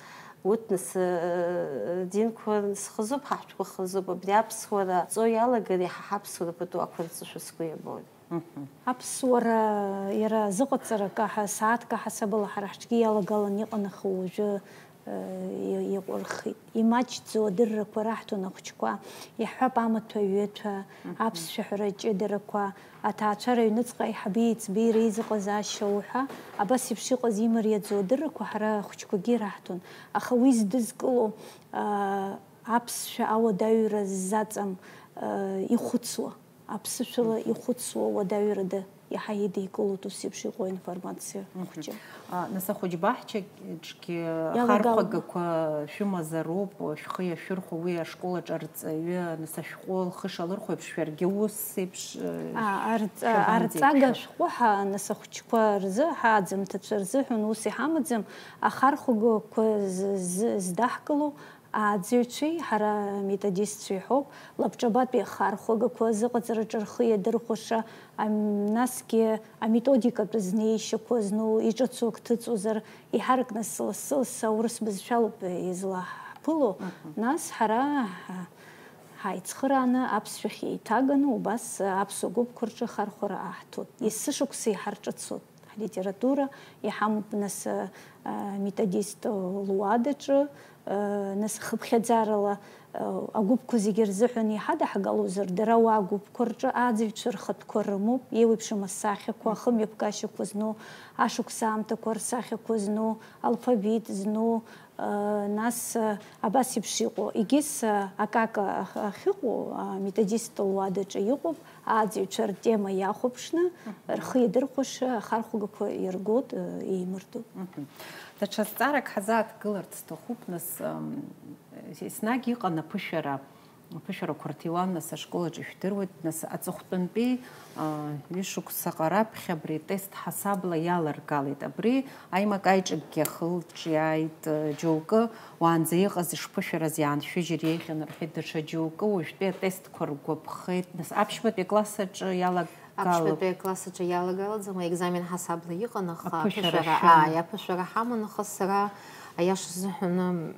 Урҭ нас, э, рдинқәа хазуп, ҳаҳтәқәа хазуп, абри аԥсуара ҵо иалагар, иаҳа ҳаԥсуара пату ақәырҵошәа сгәы иабоит. Аԥсуара иара зыҟаҵара каҳа, сааҭк аҳасабала ҳара ҳҿгьы иалагалан иҟан, аха уажәы, э, и-, иҟәырхит. Имаҷӡоу адыррақәа раҳҭон ахәыҷқәа, иаҳҳәап, амаҭәа, аҩыҭәа, аԥсшәа ҳәара аҷыдарақәа, аҭаацәара аҩныҵҟа аиҳаби аиҵби реизыҟазаашьа уҳәа, абас еиԥш иҟаз имариаӡоу адыррақәа ҳара ахәыҷқәагьы ираҳҭон. Аха уи здызкыло, а, аԥсшәа ауадаҩра ззаҵам, а, ихәыцуа. Аԥсышәала ихәыцуа уадаҩрада иаҳа идикылоит ус еиԥш иҟоу аинформациа хәҷы. А, нас ахәыҷ баҳчаҿгьы иалагалоуп. Хархәагақәа шәымазароуп, шәхы иашәырхәо, уи ашкол аҿы арҵаҩы, нас ашәҟәы лхы шалырхәо еиԥш, шәаргьы ус еиԥш, э, А, арҵа-, шәабанӡеиқәшәо? Арҵага ашәҟәы ҳа, нас ахәыҷқәа рзы, ҳааӡамҭацәа рзыҳәан ус иҳамаӡам, ахархәагақәа з-, з-, здаҳкыло, Ааӡаҩцәеи ҳара аметодистцәеи ҳоуп, лабҿабатәи ахархәагақәа азыҟаҵараҿы рхы иадырхәаша, ам-, насгьы аметодикатә знеишьақәа зну, иҿыцу ак ҭыҵуазар, еиҳаракны сылас-сылас аурыс бызшәалоуп излаҳԥыло, нас ҳара ҳа-, ҳаицхырааны аԥсшәахь еиҭаганы убас аԥсуа гәыԥқәа рҿы ахархәара аҳҭоит. Есышықәса иҳарҿыцуеит. Ҳлитература иҳамоуп, нас, а, методист луадаҿы, а, нас хыԥхьаӡарала, а, агәыԥқәа зегьы рзыҳәан иҳадаҳгалозар, дара уа агәыԥқәа рҿы аӡаҩцәа рхатәқәа рымоуп, еиуеиԥшым асахьақәа, ахымҩаԥгашьақәа зну, ашықәс аамҭақәа рсахьақәа зну, алфавит зну, Нас абас еиԥш иҟоу, егьыс акака ахь-, ахьыҟоу, аметодист луадаҿы иҟоуп, аӡаҩцәа ртема иахәаԥшны, рхы иадырхәаша ахархәагақәа иргоит, еимырдоит. Даҽа зҵаарак ҳазааҭгыларц сҭахуп, нас, ам, еснагь иҟан аԥышәара. Аԥышәарақәа рҭиуан, нас, ашкол аҿы ишәдыруеит, нас, аҵыхәтәантәи, а, ҩышықәсаҟа раԥхьа абри атест ҳасабла иаларгалеит. Абри аимак-аиҿакгьы ахылҿиааит, а, џьоукы уаанӡа иҟаз ишԥышәараз иааншәыжьыр еиӷьын рҳәеит, даҽа џьоукы уажәтәи атестқәа ргәаԥхеит. Нас, аԥшьбатәи акласс аҿы иалагалоуп. Аԥшьбатәи акласс аҿы иалагалаӡам, аекзамен ҳасабла иҟан, аха аԥышәара аԥышәара, шәыман. Ааи, аԥышәара ҳаман, аха сара, аиаша сзыҳәан, м,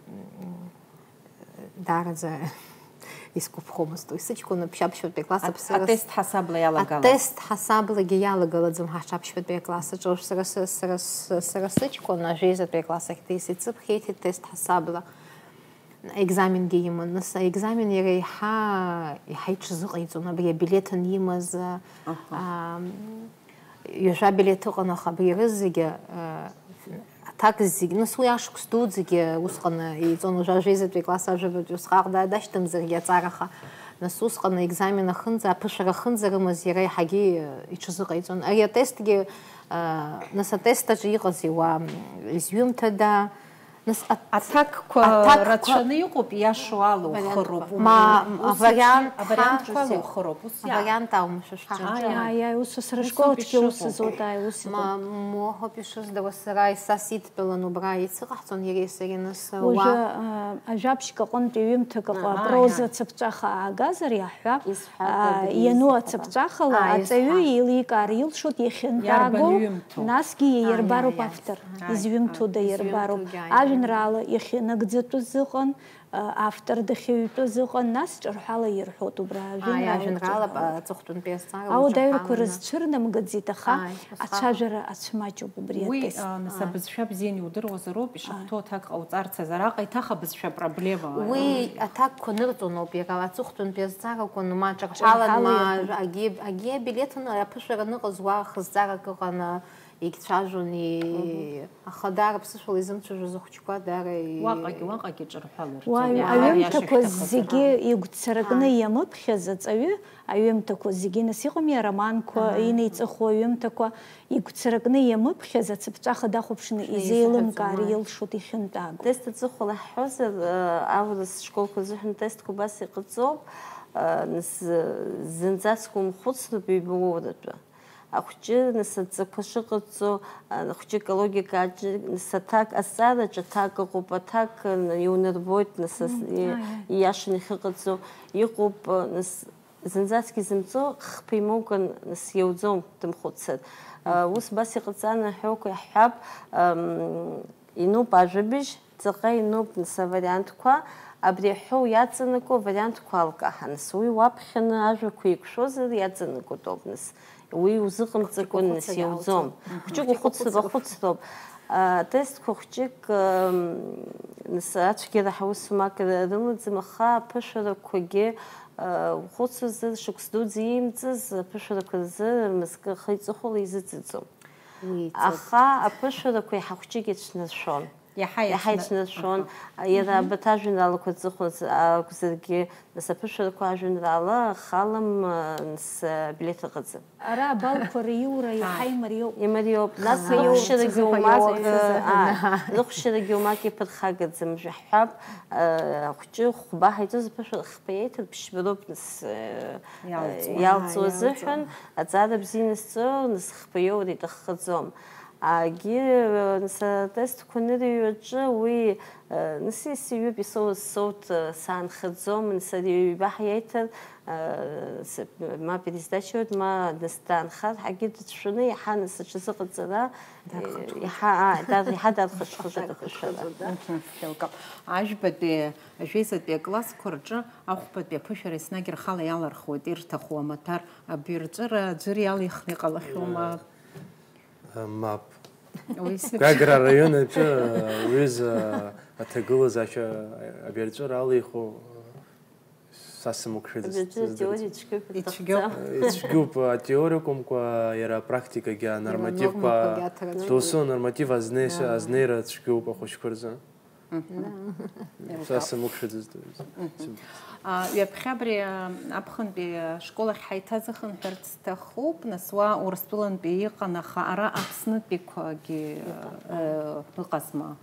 Даараӡа исгәаԥхомызт уи. Сыҷкәын аԥшьбатәи акласс Ат-, аԥсра с-, атест ҳасабла иалагалаз. Атест ҳасаблагьы иалагалаӡам ҳаԥшьбатәи акласс аҿы. Уажә сара сы-, сара сы-, сара сыҷкәын ажәеизатәи акласс ахь дисит, сыԥхьеиҭеит тест ҳасабла. Аекзаменгьы иман. Нас аекзамен иара еиҳа, еиҳа иҽазыҟаиҵон абри абилеҭ анимаз, Аҳа. ам, Ҩажәа билеҭ ыҟан, аха абри рызегьы, э, аҭак зегь, нас уи ашықәс дуӡӡагьы усҟан иҵон, уажәы ажәеизатәи класс, ажәабатәи усҟак да-, дашьҭамзаргьы аҵараха. Нас усҟан аекзамен ахынӡа, аԥышәара ахынӡа рымаз иара еиҳагьы, э, иҽазыҟаиҵон. Ари атестгьы, э, нас атест аҿы иҟази уа, м, изҩымҭада, Нас аҭ-, Аҭакқәа аҭакқәа рацәаны иҟоуп, иашоу ала ухыроуп. Вариантқәа. Ма, ус авариант еиԥш, авариантқәа ала ҳаҳәозар, ухыроуп, ус иа-, авариант аума шәа шәҿы? Ааи, ааи, ааи, ус, сара Ус ауп школаҿгьы ус ишыҟоу. Азоуп, ааи, ус Ма, иҟоуп. Моҳоуп ишыздыруа, сара исас идтәалан убра еицыҟаҳҵон иареи сареи, нас, Уажәы, уа- а, ажәабжьк аҟынтәи ҩымҭак аҟа Аа, апроза ааи. Цыԥҵәаха аагазар иаҳҳәап, Исҳәап, а, абри иану исҳәап. Ацыԥҵәахала Аа, аҵаҩы исҳәап. Еиликаар илшоит иахьынтәааго, Иарбан ҩымҭоу? Насгьы Ааи, иаирбароуп ааи, ааи. Автор. Ааи. Изҩымҭода Изҩымҭода, иарбароуп? Ааи, ааи. Ажәеинраала иахьынагӡатәыз ыҟан, автор дахьыҩтәыз ыҟан, нас ҿырҳәала ирҳәоит убра Ааи, ажәеинраала ажәеинраала, ҿырҳәала. Аҵыхәтәантәи азҵаара Ааи, уадаҩрақәа уаҿырҳәаланы. Рызцәырнамгаӡеит, аха Ааи, усҟак. Ацәажәара ацәмаҷуп убри Уи, атест. А, нас Ааи. Абызшәа бзианы иудыруазароуп, ишахәҭоу Ааи. Аҭак ҟауҵарц азы, араҟа еиҭах абызшәа апроблема. Уи аҭакқәа нырҵон ауп иара, аҵыхәтәантәи азҵаарақәа, ма ҿырҳәалан, ма Ҿырҳәала ирҳәон. Агьи, агьи абилеҭ аны, аԥышәара аныҟаз уа хызҵаарак ыҟан, Егьцәажәон, и-, Мгм. Аха даара ԥсышәала изымцәажәоз ахәыҷқәа даара и-, Уаҟагьы, уаҟагьы ҿырҳәаларц. Уаҩ Уаҟа аҩымҭақәа иашьа шьҭахьҟа зегьы зхы. Игәцаракны Ааи. Иамыԥхьаз аҵаҩы, аҩымҭақәа зегьы, нас иҟами ароманқәа, Аҳа. Инеиҵыху аҩымҭақәа, игәцаракны иамыԥхьаз ацыԥҵәаха дахәаԥшны Шәа изеилымкаар изаҳәаӡом, ааи. Илшоит ихьынтәааго. Тест аҵыхәала ҳҳәозар, э, аурыс школқәа рзыҳәан тестқәа убас иҟаҵоуп, э, нас, э, зынӡаск умхәыцноуп ҩба уоуратәы. Ахәҷы, нас, адҵақәа шыҟаҵо, а, ахәҷы экологика аҿы, нас, аҭак, азҵаараҿы аҭак ыҟоуп, аҭак, н-, иунарбоит, нас, ас-, Мм, и-, ааи, ааи. Ииашаны иахьыҟаҵо, иҟоуп, нас, зынӡаск изымҵо хԥа имоукын, нас, иауӡом, дымхәыцыр. А, Мгм. Ус, абас иҟаҵаны аҳәоуқәа иаҳҳәап, ам, Инуп ажәабжь, ҵаҟа инуп, нас, авариантқәа, абри аҳәоу иаҵанакуа авариантқәа алкаҳа, нас, уи уаԥхьаны ажәақәа еиқәшәозар иаҵанакуатәуп, нас, Уи узыҟамҵакәа, нас, иауӡом. Хәыҷык ухәыцроуп, ахәыцроуп. Атестқәа хәҷык, м, нас, ацәгьара ҳаусумак рымаӡам, аха аԥышәарақәагьы, а, ухәыцуазар, шықәс дуӡӡа иимҵыз аԥышәарақәа рзы мызкы ахы иҵыхәала изыӡырӡом. Уи иҵоуп. Аха аԥышәарақәа иаҳа хәҷык ицәнаршәон. Иаҳа Иаҳа ицәны-, ицәнаршәон. Аха. Иара Мгм. Абарҭ ажәеинраалақәа рзыхәоз акәзаргьы, нас аԥышәарақәа ажәеинраала ахалам, нас, билеҭ ыҟаӡам. Ара абалқәа риура иаҳа Ааи. Имариоуп. Имариоуп. Нас Аха рыхәшьарагьы иоуцызар умак, ҳәа иоуцызар. Аа, рыхәшьарагьы умак иԥырхагаӡам, жәаҳәап, аа, хәҷы хәба ҳаиҵоз аԥышәара хԥа иеиҭар ԥшьба роуп, нас, э, Иалҵуа. Иалҵуа Аа, азыҳәан, иалҵуа. Аҵара бзианы сҵо, нас хԥа иоура иҭаххаӡом. Агьи, нас, атестқәа анырыҩуа аҿы уи, э, нас исыҩуп, исоуз соут, э, саанхаӡом, нас ари ҩба ҳиеиҭар, э, с-, ма пересдача иоуеит, ма нас даанхар, ҳагьы дыцәшәаны иаҳа нас аҽазыҟаҵара, э, Дархыҽхыҽуа. Иаҳа, аа, дар-, иаҳа дархыҽхыҽуеит аԥышәара. Дархыҽхыҽуеит, да. Мгм. Еилкаап. Ажәбатәи, ажәеизатәи аклассқәа рҿы ахәбатәи аԥышәара еснагь рхала иалырхуеит, ирҭаху амаҭәар, абирҵәыра аӡәыр иалихны иҟалахьоума? Э, Мап. Уи сеиԥш. Гагра араион аҿы, уҩыза аҭагылазаашьа абирҵәыра алиху, са сымықәшәаӡац. Абирҵәыра атеориа цәгьоуп, Ицәгьоуп. Ицәгьоуп, атеориа акәымкәа, иара апрактикагьы, Иара анормативқәа, нормақәагьы аҭара цәгьоуп. Доусы анорматив азнеи-, Да. Азнеира цәгьоуп ахәыҷқәа рзы. Мгм. Са сымықәшәаӡац. Мгм. А, ҩаԥхьа абри, а, аԥхынтәи ашкол ахь ҳаиҭазыхынҳәырц сҭахуп, нас уа Урыстәылантәи иҟан, аха ара Аԥснытәиқәагьы, Иҟан. Э, ыҟазма?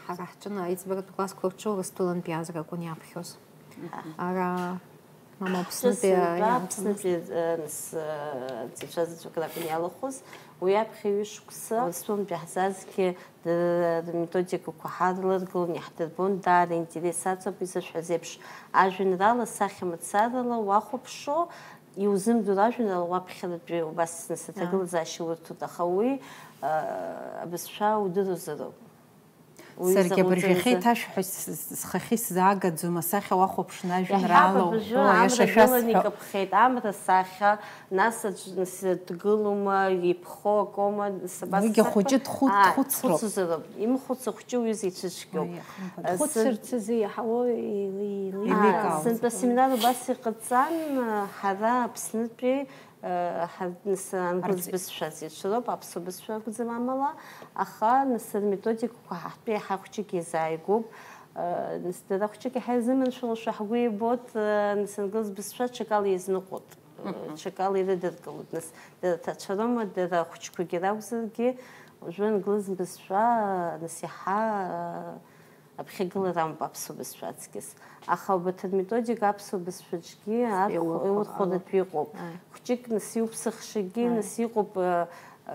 Ҳара ҳҿы аиҵбаратә классқәа рҿы Урыстәылантәи азра акәын иаԥхьоз. Мгм. Ара, мама, Аԥснытәи, Ҳҿы сынтәа иа-, Аԥснытәи, э, нас, э, анҵаҩцәа заҵәык ракәын иалахәыз, уи аԥхьа ҩышықәса Урыстәылантәи ҳзазгьы Дара рметодикақәа ҳадлыргылон, иаҳдырбон, даара интерес аҵоуп изырҳәаз еиԥш, ажәеинраала сахьа мацарала уахәаԥшуа, иузымдыруа ажәеинраала уаԥхьаратәи убас нас Ааи. Аҭагылазаашьа урҭоит, аха уи, а, абызшәа удыруазароуп. Уи Саргьы заҟа абыржәы уҵаҩзар. Иахьеиҭашәҳәо с-, с-, схахьы сзаагаӡом, асахьа уахәаԥшны Иаҳҳәап, ажәеинраала абыржәы уҳәо, амра иашашәа гылан сҳәо. Икаԥхеит, амра сахьа, нас аӡә, нас дгылома, иԥхо акома, нас абас Уигьы сахьа. Ахәыҷы дхәы-, Ааи, дхәыцроуп. Дхәыцзароуп. Имхәыц ахәҷы уи зегь цәыцәгьоуп. Уи иахымԥад. Э, Дхәыцырц азы иаҳауоу еили-, еиликаауеит. Еиликаауеит. Сынтәа асеминар убас иҟаҵан, ҳара Аԥснытәи, э, ҳа-, нас англыз Арҵ- бызшәа зеиԥшроуп, аԥсуа бызшәа акәӡам амала, аха нас рметодикақәа ҳаҳтәы иаҳа хәҷык иазааигәоуп. Э, нас дара хәҷык иаҳа ирзыманшәалошәа ҳгәы ибоит, э, нас англыз бызшәа ҽакала иазныҟәоит. Мгм. Ҽакала ирыдыркылоит, нас дара ҭацәароума, дара ахәыҷқәагьы ракәзаргьы, уажәы англыз бызшәа, нас иаҳа, аԥхьагылара амоуп аԥсуа бызшәа аҵкьыс. Аха убарҭ рметодика аԥсуа бызшәаҿгьы арху-, Еилырхуа, еилырхуа ала. Ртәы иҟоуп. Ааи. Хәҷык, нас иуԥсахшагьы, Ааи. Нас иҟоуп, э,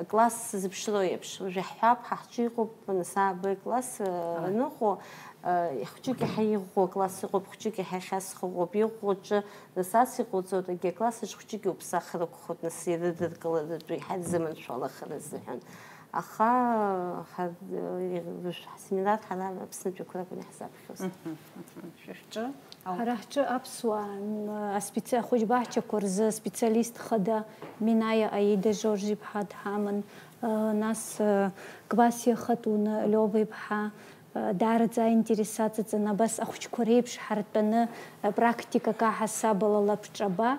класс зыԥшроу еиԥш. Уажәы иаҳҳәап, ҳа ҳҿы иҟоуп, нас, А Б класс, э, Ааи. Аныҟоу, э, хәҷык иаҳа иӷәӷәоу акласс ыҟоуп, хәҷык иаҳа ихьасхыҟоуп, иӷәӷәоу аҿы Нас ас иҟоуҵоит, егьи акласс аҿы хәҷык иуԥсахыр акәхоит, нас ирыдыркыларатәы иҳарзыманшәалахар азыҳәан. Аха ҳа-, ҳсеминар ҳара Аԥснытәиқәа ракәын иаҳзаԥхьоз. Мгм, мгм. Шәа-, шәҿы ау- Ҳара ҳҿы аԥсуаа, м, аспеци-, ахәыҷбаҳчақәа рзы аспециалист хада Минаиа Аида Жорж-иԥҳа дҳаман, ы, нас, ы, Квасиа Хатуна Лиова-иԥҳа, Даараӡа аинтерес аҵаҵаны, абас ахәыҷқәа реиԥш ҳартәаны, практикак аҳасабала лабҿаба,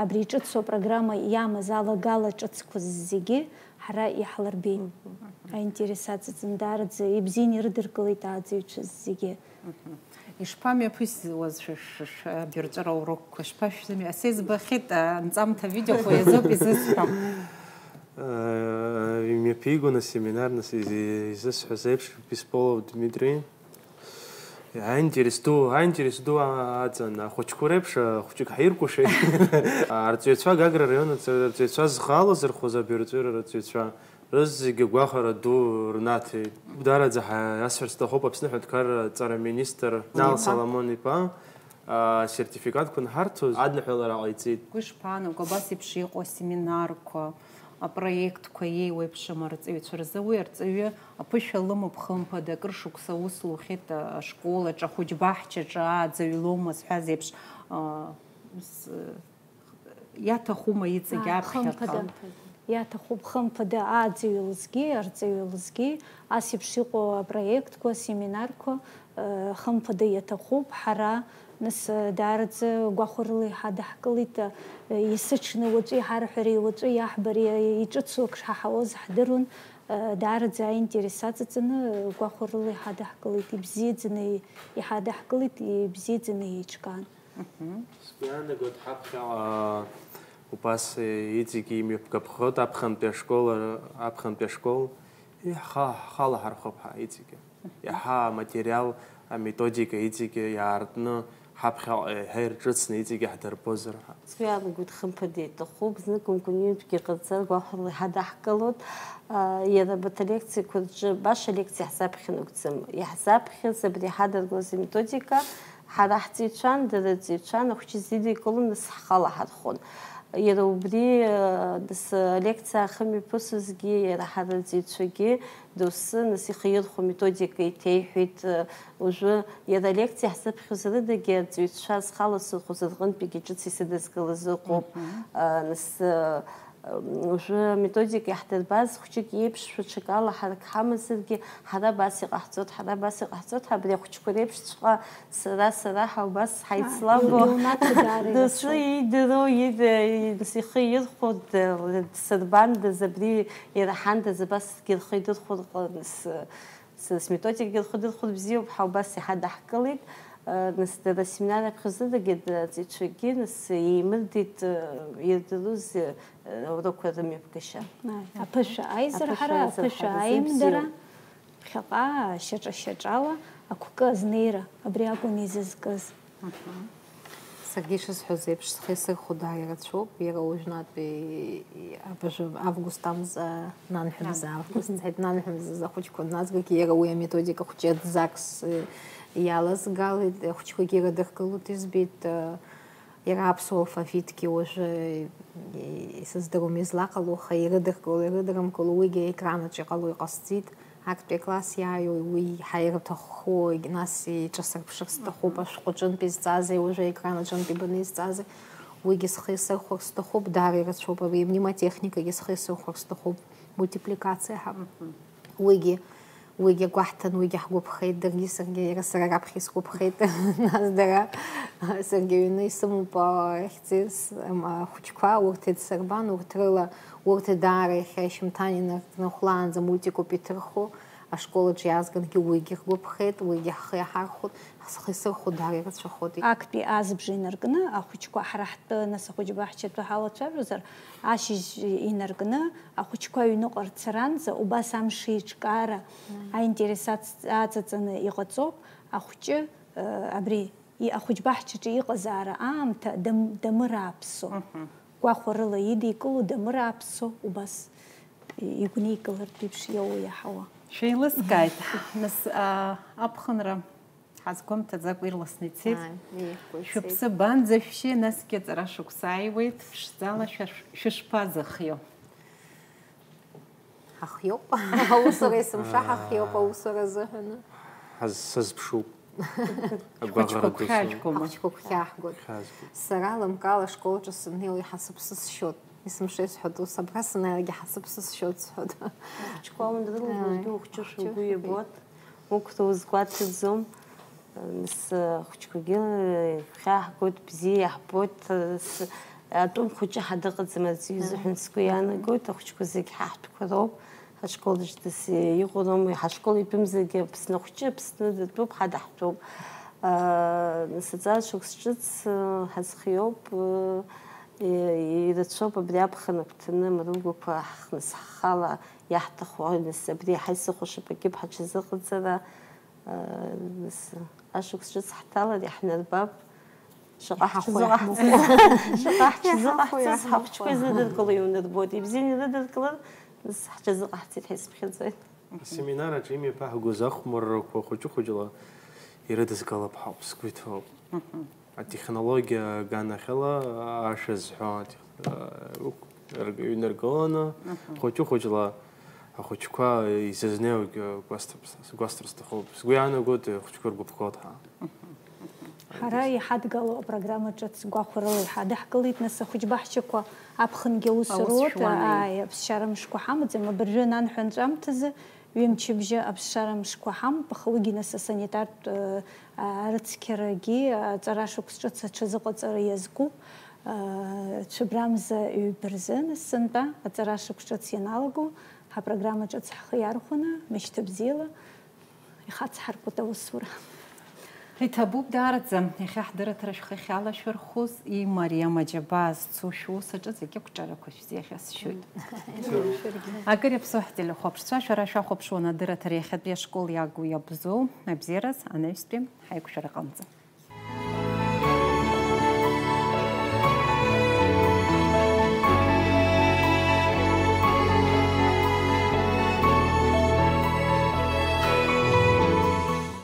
абри иҿыцу апрограмма иамаз алагала ҿыцқәа зегьы ҳара иаҳлырбеит. Мгм. Аинтерес аҵаҵаны, даараӡа ибзианы ирыдыркылеит ааӡаҩцәа зегьы. Мгм. Ишԥамҩаԥысуаз шәа, шәа, шәа, абирҵәыра урокқәа, шԥашәзымҩа-, са избахьеит, анҵамҭа авидеоқәа иазоуп изысҳәо. Э, имҩаԥигон асеминар, нас, из-, изысҳәаз еиԥш, Беспалов Дмитрий. Аинтерес ду, аинтерес ду а-, аҵан, ахәыҷқәа реиԥш, а, хәҷык ҳаиркәашеит. Арҵаҩцәа, Гагра араион арҵаҩ-, арҵаҩцәа зхы алазырхәыз абирҵәыра рҵаҩцәа рызегьы гәахәара ду рнаҭеит. Даараӡа ҳа-, иасҳәар сҭахуп Аԥсны аҳәынҭқарра аҵара аминистр Нал Иԥа. Соломон-иԥа, а, асертификатқәа анҳарҭоз адныҳәалара ҟаиҵеит. Уи шԥаанаго, абас еиԥш иҟоу асеминарқәа, апроектқәа еиуеиԥшым арҵаҩцәа рзы? Уи арҵаҩы аԥышәа лымоуп, хымԥада, акыр шықәса аус лухьеит, а, ашкол аҿы, ахәыҷбаҳчаҿы, ааӡаҩ лоума зҳәаз еиԥш, а, с-, Иаҭахума иҵегь Аа, аԥхьаҟа? Хымԥада. Иаҭахуп хымԥада аӡаҩ лзгьы, арҵаҩы лзгьы, ас еиԥш иҟоу апроектқәа, асеминарқәа, э, хымԥада иаҭахуп. Ҳара, нас, э, даараӡа гәахәарыла иҳадаҳкылеит, э, есыҽны уаҵәы иҳарҳәари, уаҵәы иаҳбари, э, иҿыцу ак шҳаҳауаз ҳдыруан, э, даараӡа аинтерес аҵаҵаны, э, гәахәарыла иҳадаҳкылеит, ибзиаӡаны иҳадаҳкылеит, ибзиаӡаны еиҿкаан. Сгәы иаанагоит, ҳаԥхьаҟа убас иҵегьы имҩаԥгатәхоит аԥхынтәи ашкол, аԥхынтәи ашкол, иаҳа ҳхала ҳархоуп ҳа иҵегьы. Иаҳа аматериал, аметодика иҵегьы иаартны, ҳаԥхьаҟа иаҳа ирҿыцны иҵегьы ҳдырбозар ҳәа. Сгәы иаанагоит, хымԥада иаҭахуп, зныкымкәа ҩынтәгьы ҟарҵар, гәахәарыла иҳадаҳкылоит. Иара абарҭ алекциақәа рҿы баша алекциа ҳзаԥхьа нагәӡам. Иаҳзаԥхьаз абри иҳадыргоз аметодика, ҳара ҳҵаҩцәан, дара рҵаҩцәан, ахәыҷы зидикылон, нас ҳхала ҳархон. Иара убри, нас алекциа ахымҩаԥысызгьы, иара ҳара рҵаҩцәагьы доусы, нас ихы ирхәо аметодика иҭеиҳәеит. Уажәы иара алекциа ҳзыԥхьоз рыдагьы арҵаҩцәа зхала сырхәоз рҟынтәигьы ҿыц исыдызкылаз ыҟоуп. Нас Уажәы аметодика иаҳдырбаз хәҷык иеиԥшшәа ҽакала ҳарак ҳамазаргьы, ҳара абас иҟаҳҵоит, ҳара абас иҟаҳҵоит ҳәа, абри ахәҷқәа реиԥшҵәҟьа сара, сара ҳәа убас ҳаицлабо. Доусы иидыруа, ида-, ихы ирхәо, дсырбандаз, абри ираҳандаз, абасгьы рхы идырхәо, рҟ-, с-, Сара сметодикагьы рхы дырхәоит бзиоуп ҳәа убас иҳадаҳкылеит. Нас дара асеминар аԥхьаӡагьы, аҵаҩцәагьы, нас, еимырдеит, ирдыруаз, аурокқәа рымҩаԥгашьа. Аԥышәа аизырҳара, аԥышәа аизырҳара, аԥышәа зегь аимдара, бзиоуп. Ԥхьаҟа шьаҿа-шьаҿала ақәкы азнеира, абри акәын изызкыз. Саргьы ишысҳәаз еиԥш, схы исырхәо даара ирацәоуп. Иара уажәнатәи абыржәы август амза, нанҳәа мза, август, сҳәеит, нанҳәа мза ахәыҷқәа дназгогьы, иара уи аметодика хәҷы Дзакс иалазгалеит, ахәыҷқәагьы ирыдыркылоит, избеит, иара аԥсуа алфавитгьы уажәы исыздыруам излаҟало, аха ирыдыркыло, ирыдырымкыло, уигьы аекран аҿы иҟало иҟасҵеит. Актәи акласс иааиуеи, уи иаҳа ирҭаххои, нас иҿасырԥшыр сҭахуп, ашәҟәы аҿынтә изҵазеи, уажәы аекран аҿынтә ибаны изҵазеи, уигьы схы исырхәар сҭахуп, даара ирацәоуп, абри мнемотехникагьы схы исырхәар сҭахуп, мультипликациа ҳәа. Уигьы, уигьы гәаҳҭан, уигьы ҳгәаԥхеит, даргьы саргьы, иара сара раԥхьа исгәаԥхеит, нас дара, саргьы аҩны исымоуп, а, ахьӡыс, м, ахәыҷқәа, урҭ идсырбан, урҭ рыла, урҭ даара иахьа ашьымҭан инаркны хәлаанӡа мультикоуп иҭырху, ашкол аҿы иаазгангьы уигьы ҳгәаԥхеит, уигьы ҳхы иаҳархәоит, ҳхы исырхәо даара ирацәахоит. Актәи азбжа инаркны ахәыҷқәа ҳара ҳтәы, нас ахәыҷбаҳчатәы ҳалацәажәозар, ашьыжь инаркны ахәыҷқәа аҩныҟа рцаранӡа убас амш еиҿкаара аинтерес аҵ-, аҵаҵаны иҟаҵоуп, ахәҷы, э, абри и-, ахәыҷбаҳчаҿы иҟазаара аамҭа дам-, дамырааԥсо, гәахәарыла идикыло дамырааԥсо убас игәникылартә еиԥш иоуа иаҳауа. Шәеилыскааит, нас, а, аԥхынра ҳазгәамҭаӡакәа ирласны ицеит. Ааи, еиӷьқәа ицеит. Шәыԥсы абанӡашәшьеи, насгьы аҵара шықәса ааиуеит, ԥшӡала шәа-, шәышԥазыхио? Ҳахиоуп. Аусура есымша ҳахиоуп, аусура азыҳәаны. Ҳаз-, сазԥшуп. Агәаҟра ду сымоуп. Шәхәыҷқәа гәхьаажәгома? Ахәыҷқәа гәхьаахгоит. Гәхьаазгоит. Сара лымкаала ашкол аҿы саннеилак иҳасыԥсы сшьоит. Есымша исҳәатәу, сабра санааилак иҳасыԥсы сшьоит сҳәоит. Ахәыҷқәа ундырылгоз Ааи, ду ухәҷы ахәҷы шәгәы шәгәы ибоит. Ибоит. Уқәра узгәаҭаӡом. Нас, ахәыҷқәагьы, э, ихьаҳгоит, бзиа иаҳбоит, э, с-, атәым хәыҷы ҳа дыҟаӡам аӡәы изыҳәан сгәы иаанагоит, ахәыҷқәа зегь ҳаҳтәқәа роуп, ҳашкол дышдас иҟоу роуми, ҳашкол итәымзаргьы Аԥсны ахәҷы Аԥсны датәуп, ҳа даҳтәуп. Э, нас аҵара шықәс ҿыц, э, ҳазхиоуп, э, и-, ирацәоуп абри аԥхын агәҭаны амаругақәа ҳхныс ҳхала иаҳҭаху, нас абри ҳаисыхәашап акьыԥ ҳаҽазыҟаҵара. Нас ашықәс ҿыц ҳҭалар, иаҳнарбап. Шаҟа ҳҽазыҟаҳҵаз, шаҟа ҳҽазыҟаҳҵаз ҳахәыҷқәа изыдыркыло иунарбоит. Ибзианы ирыдыркылар, нас ҳҽазыҟаҳҵеит ҳәа исыԥхьаӡоит. Асеминар аҿы имҩаԥаҳгоз ахәмаррақәа хәыҷы-хәыҷла ирыдызгалап ҳәа сгәы иҭоуп. Атехнологиа аганахьала ашәа зҳәо атех-, а, уқә-, рг-, ҩныргыланы, хәыҷы-хәыҷла ахәыҷқәа изызнеиуагь гәасҭап-, сгәасҭар сҭахуп. Сгәы иаанагоит, ахәыҷқәа ргәаԥхоит ҳәа. Ҳара иҳадгылоу апрограмма ҿыц гәахәарыла иҳадаҳкылеит, нас ахәыҷбаҳчақәа аԥхынгьы аус Аус руеит, шуан, аи. Ааи, аԥсшьара мшқәа ҳамаӡам, абыржәы ананҳәа анҵәамҭазы ҩымчыбжьа аԥсшьара мшқәа ҳамоуп, аха уигьы нас асанитартә, э, а, рыцқьарагьы аҵара шықәс ҿыц аҽазыҟаҵара иазкуп. Э, цәыбрамза ҩба рзы нас сынтәа аҵара шықәс ҿыц ианалаго, ҳапрограмма ҿыц ҳхы иархәаны, мышьҭа бзиала, ихацҳаркуеит аусура. Иҭабуп даараӡа, иахьа ҳдырраҭара шәхы ахьалашәырхәыз, имариам аџьабаа зцу шәус аҿы зегьы ақәҿиарақәа шәзеиӷьасшьоит. Акыр иаԥсоу ҳтелехәаԥшцәа, шәара шәахәаԥшуан адырраҭара иахьатәи ашкол иагу иабзоу, абзиараз, анаҩстәи ҳаиқәшәара аҟынӡа.